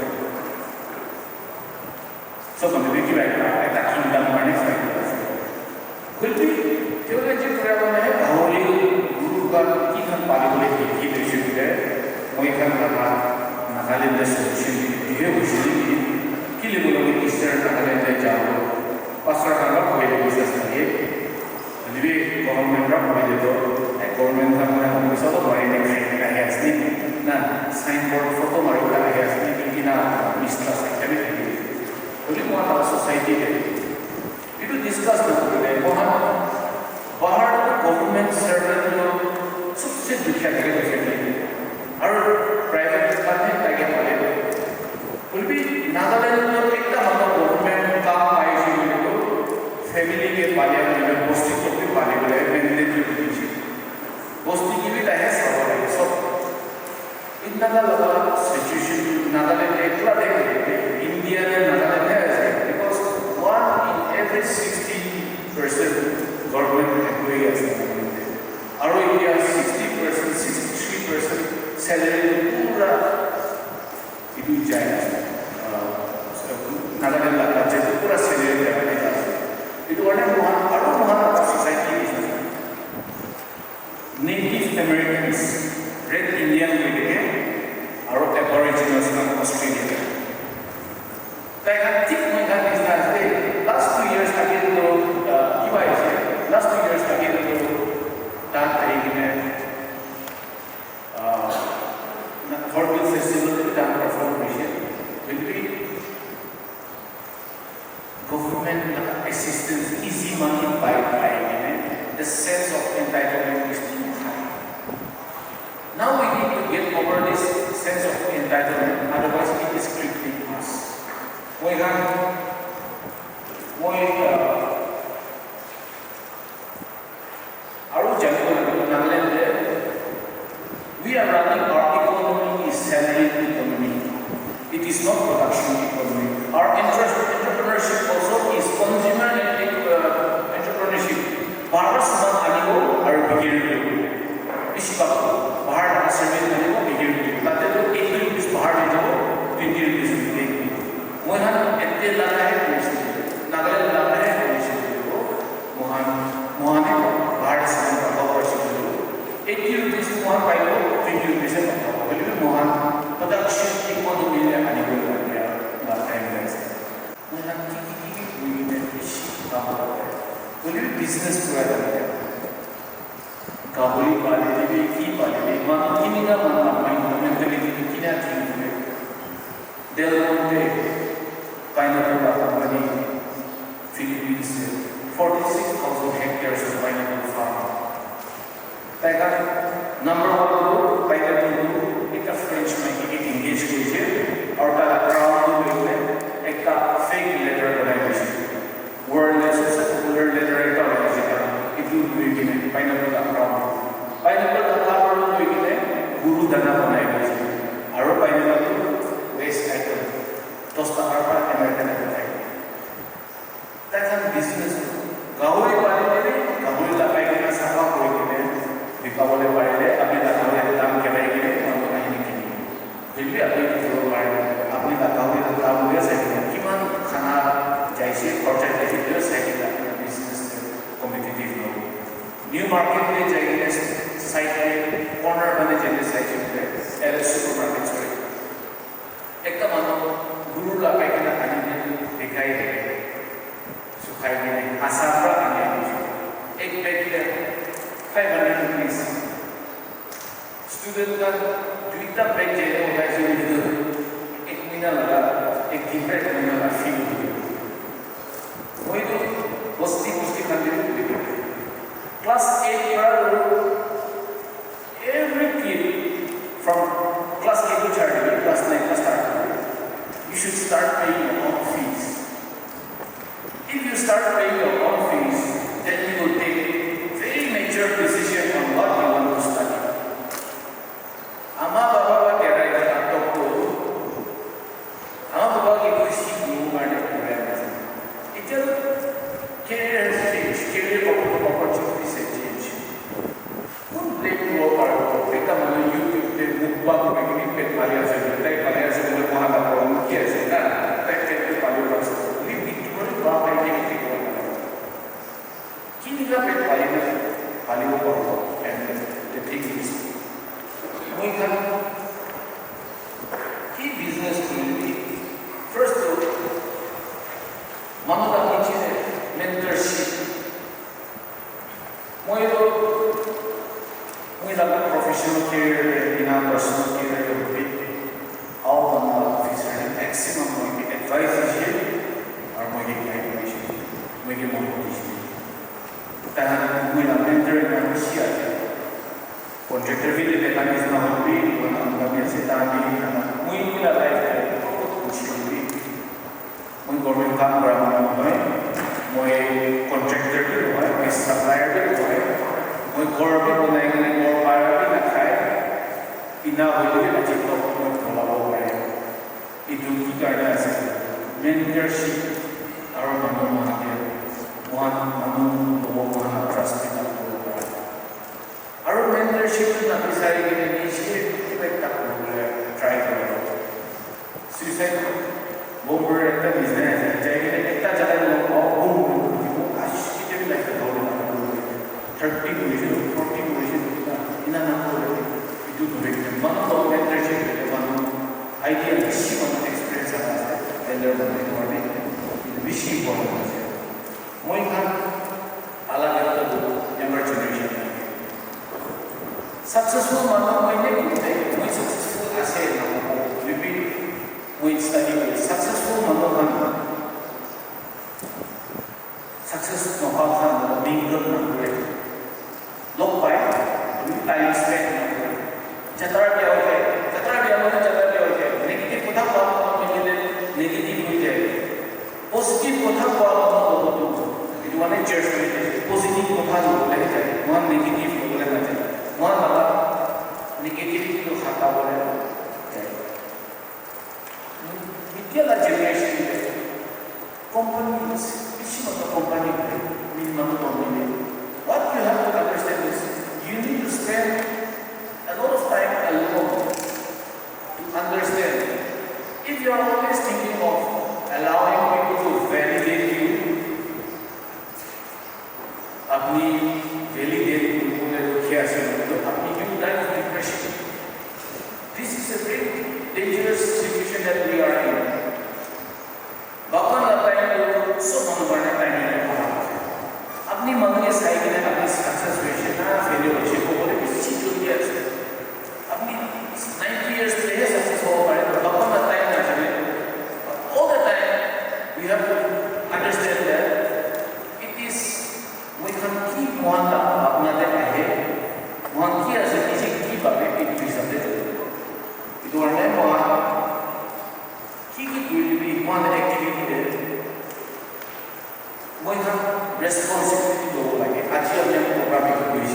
Sob manu bi kiba ekta, ekta kingdom karne fight kuri ase. Hoile bi theology pura manu he bahuri guru khan ki khan pali bole ki ki loise bole moi khan laga Nagaland te solution diye hoise naki? Ki level of Eastern Nagaland te jabo? Pastor khan para koi le bisas thake. Hoile bi government para koi le toh, eh, government khan para koi sabo nare ne khai kena ahi ase ni. Na, signboard photo mari kena ahi ase ni, ki na mistrust ekta bi thaki. Hoile moi khan laga society te etu discuss na kuri le, moi khan bahar te government servant tu sobse dukhiya thake tu family. Aru private khan he target mare. Hoile bi Nagaland toh ekta manu government kam paise koile toh family ke pale koile bosti toh bi pale koile mandatory hoise. Bosti ke bi tai he sabo lage sob. Enaka laga situation tu Nagaland te pura de India te Nagaland te ase, because one in every sixty percent government employee ase Nagaland te. Aru India sixty percent, sixty three percent salary tu pura etu jai ase. Ah, Nagaland laga budget tu pura salary jai ase. Etu karne mohan aru mohan laga society nisna Native Americans, Red Indian koi kene, aru Aboriginals khan Australia te. Tai khan thik moi khan nisna ase. Last two years age to, uh, kiba ase? Last two years age to, tahan ahi kene, uh, Hornbill Festival te tahan perform korise. Hoile bi government laga assistance easy money pai pai kene, the sense of entitlement is too high. Now we need to get over this sense of entitlement, otherwise it is crippling us. Moi khan, moi, uh, Aru janibo lagibo, Nagaland te, we are running, our economy is salaried economy. It is not production economy. Our interest, entrepreneurship also is consumer and, uh, entrepreneurship. Bahar saman anibo aru bikiri kuribo. Bishi bhag bahar laga service anibo, bikiri kuribo. Tate toh eighty rupees bahar le jabo, twenty rupees bikiri kuribo. Moi khan ete laga he kuri ase, Nagaland laga he kuri ase koile toh, moi khan, moi khan he bahar te saman bhal para ase koile toh, eighty rupees moi khan pai toh, twenty rupees he bhal para. Hoile bi moi khan production economy te ani bole laga time te ase. Moi khan ki ki ki ki kuri kene bishi kam kura. Hoile bi business kura jane. Gahori pale bi, ki pale bi, manu kini na manu mentality tu kina change hoile. Del Monte pineapple la company Philippines te forty six thousand hectares of pineapple farm. Tai khan number one tu pineapple tu ekta French maiki ke engage korise aru tai la crown tu loi kene ekta fake Pineapple la farm. Pineapple la farm koi kene guru dana banai kene ase. Aru pineapple tu waste item. Dos taka para American te bekai. Tai khan business tu gahori pali kene, gahori lagai kene, safa kori kene, bika bole pare le, apni la gahori dam kerai kene, manu ahi kene kini. Hoile bi apni etu kuribo pare, apni la gahori la dam hoile sai kene, kiman khana jaise, khorcha jaise, etu sai kene apni business tu competitive hobo. New market te jai kene, side te, corner phale jai kene sai kene, eh, supermarket, sorry. Ekta manu guru lagai kena ani kena bikai de. Sukhai kena asa pra ani ani. Ek bag de five hundred rupees. Student khan duita bag de ulai se ni tu. Ek mahina laga, ek din pra ek mahina laga fee hobo. Moi tu bosti bosti khan de class eight pra Every kid from class eight to thirty, class nine, class thirty, you should start paying your own fees. If you start paying your own fees, then you will take very mature decision on what you want to study. Ama baba ba kerai ka tok ko, ama baba ki khushi ko mane pura. It's a career has changed, career opportunities have changed. Kun blame kuribo paribo? Ekta manu YouTube te mukbang kuri kene pet pali ase, tai pali ase koile moikhan la problem ki ase na? Tai pet tu palibo ase. Leave it to God, ba pai kene ki kuribo paribo? Kinika pet pali na palibo paribo? And the thing is, moikhan ki business kuri? First of all, manu la niche te mentorship. Moi tu, moi laga professional career te, ena personal career te hobi, aru manu laga officer te maximum moi ke advice dise, aru moi ke guide kurise, moi ke motivate kurise. Tahan moi laga mentor ena bishi ase. Contractor bi te dekha nisna hoile bi, moi laga ami ase, tahan bi, moi, moi laga life te bahut khushi hobi. Moi government kam kura manu nohoi, moi contractor bi nohoi, moi supplier bi nohoi, moi ghor bi banai kene ghor bhara bi nakhai, ena hoile bi aji tak moi cholabo pare. Etu ki karne ase? Mentorship aru manu mohan ke, mohan manu logot mohan trust bi kuribo pare. Aru mentorship tu nabisari kene niche kiba ekta kuribole try kore. Suicide bomber ekta nisna ase. Jai kene ekta jaga te log pabo, boom, boom, boom, boom. Ash, kiti bhi life te bhal nahi. Thirty kurise, forty kurise, ena, ena na kore. Etu kore kene manu log mentorship kore, manu idea bishi, manu experience ase. Elder manu kore, etu bishi important ase. Moi khan alag ekta tu younger generation. Successful manu moi ne koi de, moi successful ase na kobo. Maybe moi study kore, successful manu khan success nopa khan mingle na kore. Log pai, time spend na kore. Jatra bya ho jai, jatra bya mane jatra bya ho jai. Negative kotha koa manu khan negative ho jai. Positive kotha koa manu khan etu mane church te positive kotha lobole jai. Mohan negative lobole na jai. Mohan laba negativity to hata bole jai. Media la generation te companies, bishi manu company hoile, min manu company. What you have to understand is you need to spend a lot of time alone to understand. If you are always thinking of allowing people to validate you, apni validate kuribole rukhi ase, to apni you die of depression. This is a very dangerous situation that we are in. Bhagwan la time to sob manu karne time hoina bhal ase. Apni manu ke sai kene apni success hoise na failure hoise kobole bishi jaldi ase. Apni ninety years te he success hobo pare, to Bhagwan la time na jane. All the time we have to understand that it is, moi khan ki mohan la bhabna te ahe, mohan ki ase, ki ki bhabe, etu hisab te chole. Etu karne mohan ki ki kuri bi, mohan activity te moi khan responsibility lobo lage. Aji ami khan program ekta kuri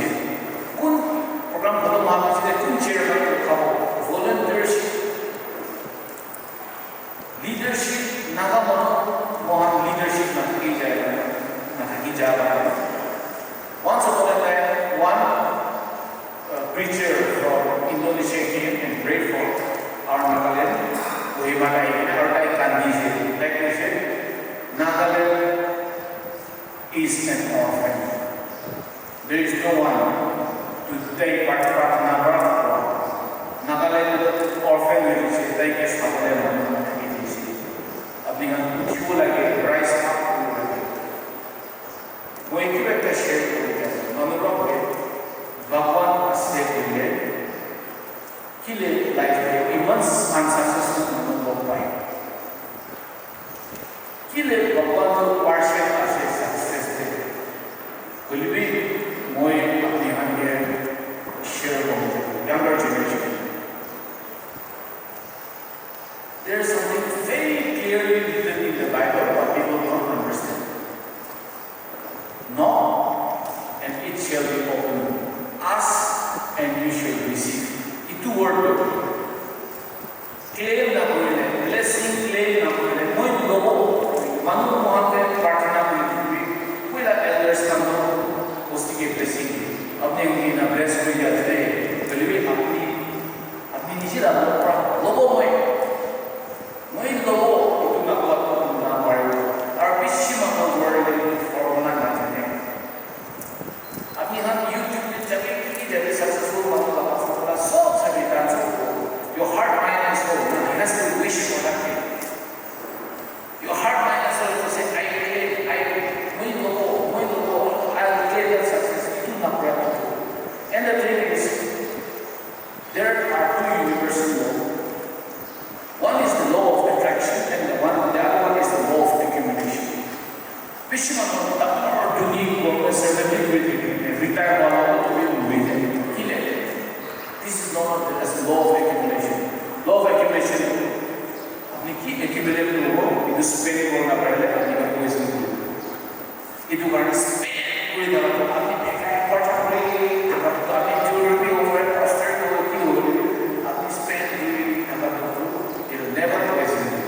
Nathaki jai, nathaki jai. Once upon a time, one uh, preacher from Indonesia came and prayed for our Nagaland. Kohima tai, aru tai kandise, tai koise, "Nagaland is an orphan. There is no one to take part, part number one. Nagaland orphan hoise, tai ke sabole manu nathaki jaise. Apni khan uthibo lage, rise up kuribo lage." Moi kiba ekta share kuri ase. Manu khan ke Bhagwan ase koile, kile life te iman unsuccessful manu log pai? Kile Bhagwan to worship ase success te? Hoile bi moi apni khan ke share kuri ase, younger generation. There is something very clearly written in the Bible, but people don't understand. Knock, and it shall be opened. Ask, and you shall receive. Itu word tu. Claim na korile, blessing claim na korile, moi lobo, manu mohan te prarthana kuri dibi, moi la elders khan to bosti ke blessing. Apni unki na bless kuri diya ase, hoile bi apni, apni nije la lobo pra, lobo moi. Moi lobo, itu na kowa to na paribo. Aru bishi manu worry kuri formula na jane. Apni khan YouTube te jabi ki ki jabi successful manu laga formula sob sabi dance kuri. Your heart, mind and soul, na, he has to wish for that thing. Your heart, mind and soul to say, "I claim, I, moi lobo, moi lobo, I will claim that success." Itu na pura. And the thing is, there are two universal laws. One is the law of attraction, and the one, the other one is the law of accumulation. Bishi manu dangor dhoni, professor, everything, retire hua la to bi mori jai. Kile? This is known as the law of accumulation. Law of accumulation, apni ki accumulate kuribo, itu spend kurina parile apni khan poison kuribo. Itu karone spend kuri thaka toh, apni bheka kharcha kuri thaka toh, apni jewelry bi hobo, poster bi hobo, ki hobo, apni spend kuri thaka toh, it will never poison you.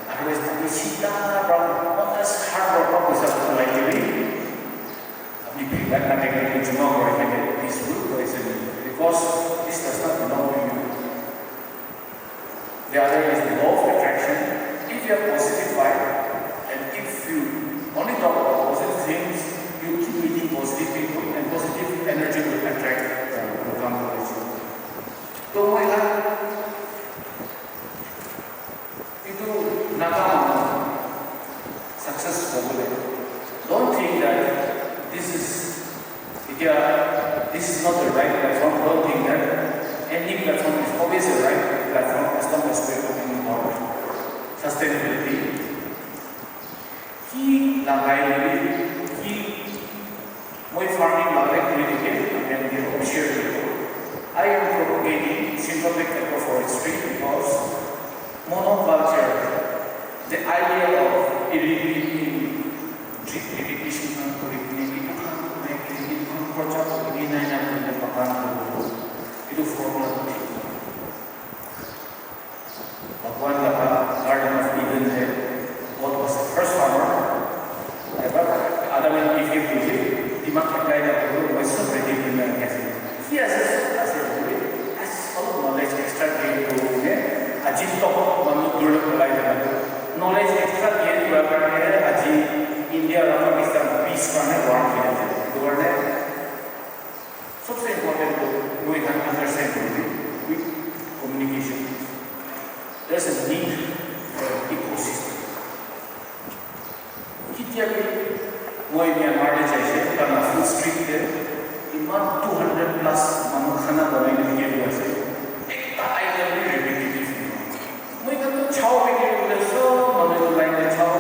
Otherwise, apni chita pra, honest hard work pra poisa khamai kene, apni bheka na thaki kene joma kuri thaki, this will poison you. Because this does not belong to you. The other is the law of attraction. If you have positive vibe and if you only talk about positive things, you keep meeting positive people and positive energy will attract, uh, will come towards you. To moi khan etu Naga manu success hobole, don't think that this is Etya, this is not the right platform, don't think that. Any platform is always the right platform as long as we are talking about sustainability. Ki lagai le, ki moi farming lagai kuri dikhe, I am share with you. I am propagating synthetic agroforestry because monoculture, the idea of irrigating, drip irrigation khan kuri kene, etu khan kuri kene, etu khan kharcha kuri kene, nai nai kuri kene bagan kuri kene, etu formula tu thik. Bhagwan laga Garden of Eden te, God was the first farmer. Ebar Adam and Eve ke puje, dimag apply na kuri, moi sob ready kuri na rakhi ase. Ki ase, sob ase, bole, as olop knowledge extra gain kuri kene, aji tok manu durlab ulai thaka tu. Knowledge extra gain kura karne aji India aru Pakistan peace karne war kheli ase. Etu karne sobse important tu moi khan understand kuri quick communication. There is a need for an ecosystem. Ketia bi moi Myanmar te jaise, tar laga food street te iman two hundred plus manu khana banai kena dikhi ase. Ekta item bi repetitive nohoi. Moi khan toh chow bikiri kuri le sob manu etu line te chow,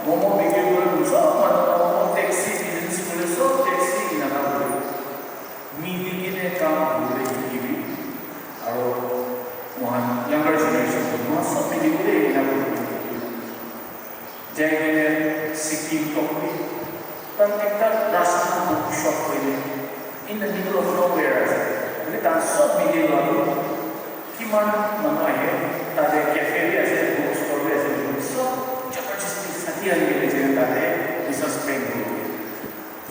momo bikiri kuri le sob manu momo, taxi business kuri le sob taxi, enaka kuri. Mili kene kam kuri le hiki bi. Aru moi khan younger generation moi khan sob mili kene enaka kuri. Jai kene Sikkim tok te, tahan ekta rasta book shop hoile, in the middle of nowhere ase. Hoile tahan sob mili loi, kiman manu ahe, tate cafe bi ase, book store bi ase, sob jabardasti sati ahi kene jai kene tate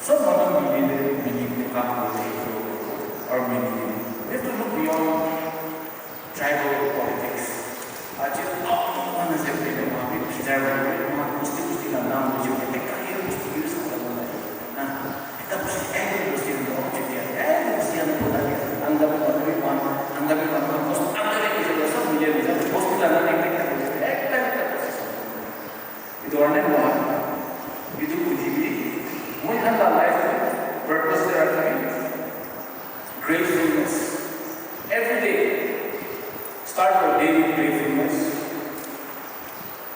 Sob manu mili kena, mili kena kam kuri thaki bo. Aru mili kena, we have to look beyond tribal politics. Aji, oh, manu ase koile, moi khan bi bichar kuri, moi khan bosti bosti laga naam hoise koile, ekta hi bosti use kuri bo lage. Na, ekta bosti, ekta bosti hoile, oh, chuti ase, ekta bosti hoile, bola ke, anga bi manu bi man, anga bi man, bosti, anga bi bosti, sob mili kena, bosti laga naam ekta, ekta bosti, ekta, ekta bosti. Etu karne moi khan etu bujhi bi, moi khan la life te purpose te rakhi bi, gratefulness. Every day, start your day with gratefulness.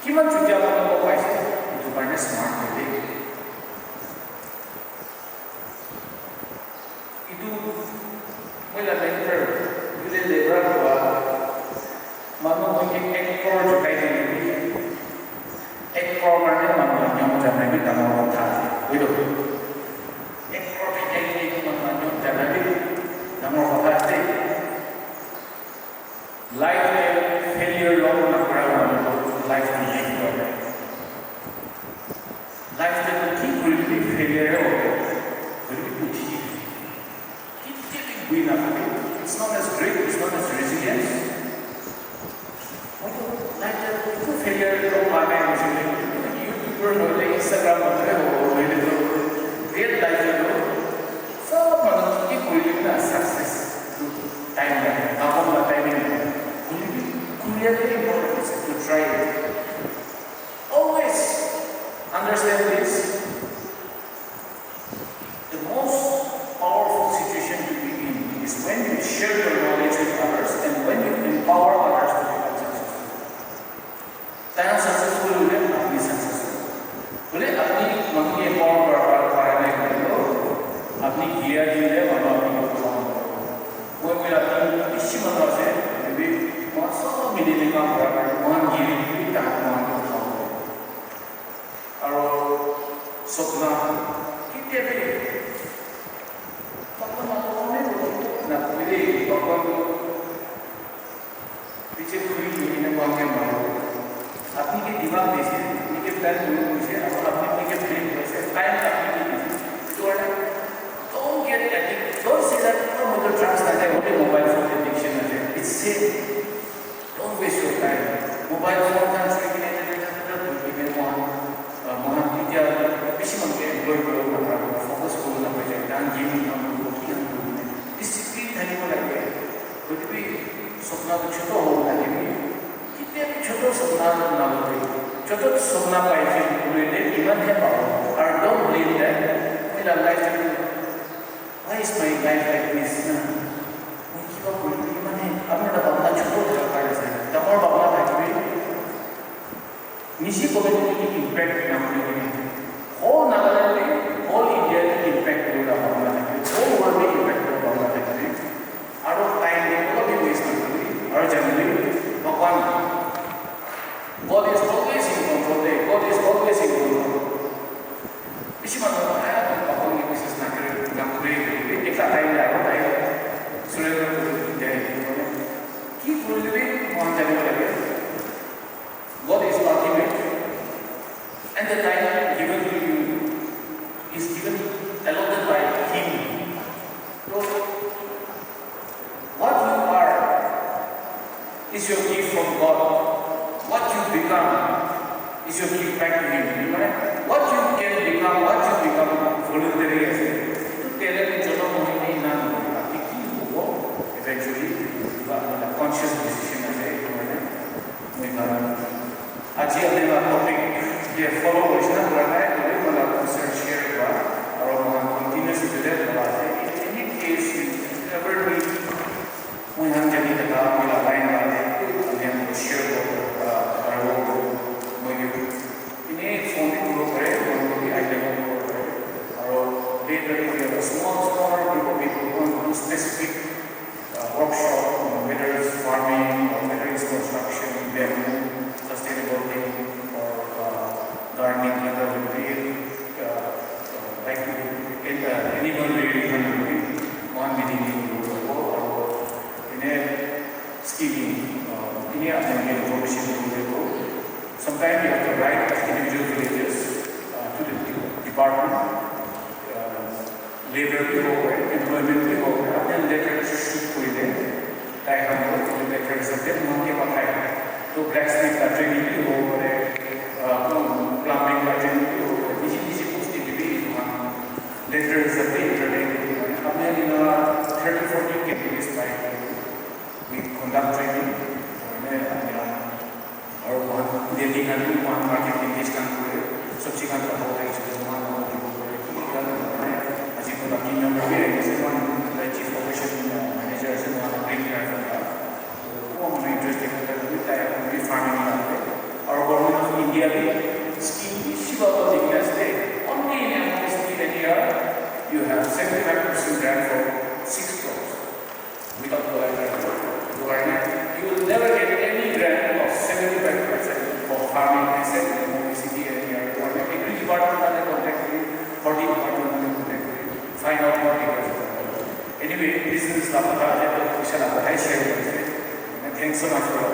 Kiman chutia manu khan paise, etu karne smart hoile. Etu moi la mentor, etu te labour kura manu moi ke ek crore chukai dile bi, ek crore karne manu la nyong jana bi dangor kotha ase, hoi to? Ek crore chukai dile bi manu la nyong jana bi dangor kotha ase. Life te failure log na kura manu life te live kura. Life te toh ki kuri bi failure he hobo. Kuri bi uthi. Kitia bi bui na thake. It's not as great, it's not as resilience. Moi toh life te eku failure log pa nai hoise koile, YouTuber nohole Instagram nohole hobo nohole toh real life te toh sob manu ki kuri bi na success time lage, kapon la timing lage. Hoile bi kuri bi important ase to try it. Always understand this. The most powerful situation to be in is when you share your knowledge with others and when you empower others to become successful. Tai khan successful hoile apni successful. Bole apni manu ke empower kora para nai koile toh, apni giri dile manu apni ke uthabo. Moi koi la bishi manu ase, maybe moi khan sob mili kena kam kura, moi khan giri dile tai khan moi khan ke uthabo. Aro sapna kitia bi Bhagwan manu khan bi na kuri, Bhagwan piche kuri kuri na koi ke manu. Apni ke dimag dise, apni ke plan kuri kuri se, aro apni ke plan kuri se, time apni ke dise. Etu karne, don't get addict, don't say that, oh, moi toh drugs na khai, only mobile phone addiction ase. It's same. Don't waste your time. Mobile phone khan choi kene jai jai jai jai koi kene mohan, ah, mohan etia bishi manu ke employ kuribo napare, focus kuribo napare, tai khan gaming khan kuribo, ki khan kuribo. Discipline thaki bo lage. Koi bi sapna toh choto hobo lage bi, kitia bi choto sapna na lobi. Choto sapna paise koile iman he pabo. Aru don't blame them. Moi la life te Why is my life like this? Na, moi kiba kuri, mane, apni khan bhabna choto thaka karne ase. Dangor bhabna thakibi. Niji community ke impact na kuri kene, whole Nagaland te, whole India te impact kuri la bhabna thakibi. Whole world te impact kuri bhabna thakibi. Aru time te olop bi waste na kuri. Aru janibi, Bhagwan, God is always in control de. God is always in control. Bishi manu khan, "Ah, Bhagwan ke biswas na kare, na kure," ekta time te aru tai surrender kuri diya. Ki kuri dibi, mohan janibo lage. God is ultimate, and the time given to you is given, allotted by Him. So, what you are is your gift from God. What you become is your gift back to Him. Right? What you can become, what you become voluntary ase. Etu talent jonom hoile ena nohoi. Apni ki hobo eventually, etu apni la conscious decision ase, etu karne moi khan Aji apni la topic ke follow kurishe na kura nai koile moi la concern share kura, aro moi khan continuous etu te kura ase. In any case you ever need, moi khan jani thaka moi la line la te apni khan share kura, kura, kura, moi ke ine phone te kuribo pare, moi ke bi idea kuribo pare. Aro later if you have a small, smaller group of people who want to do specific uh, workshop, you know, whether it's farming or whether it's construction, bamboo, sustainable thing, or uh, gardening, whether it be uh, uh, like in, uh, animal rearing, one meeting in the world, or in a scheming, uh, in a, information. Sometimes you have to write as individual villages uh, to the de- department. Uh, Blacksmith la training bi hobo pare, uh, plumbing la training bi hobo pare, niche niche bosti te bi etu khan later hisab te entertain kuri pare. Apni khan ena thirty forty candidates pai, we conduct training, ene apni khan, aru moikhan Delhi khan bi moikhan market linkage khan kure, sabji khan kabo thakise moikhan khan dibo pare, ki khan kore. Aji ko team member bi ahise, moikhan chief operation manager ase, moikhan green driver la. Ko manu interest thakile bi tai apni bi farming la kore. Aru Government of India bi scheme bishi bhal bhal dikhi ase de. Only in M O S P area, you have seventy five percent grant for six crores without collateral. Etu karne, you will never get any grant of seventy five percent for farming asset in M O S P area. Etu karne agri department khan contact kuri, forty department khan contact kuri, find out more details. Anyway, business la kotha ase, to poisa la kotha share kuri ase. Thanks so much for your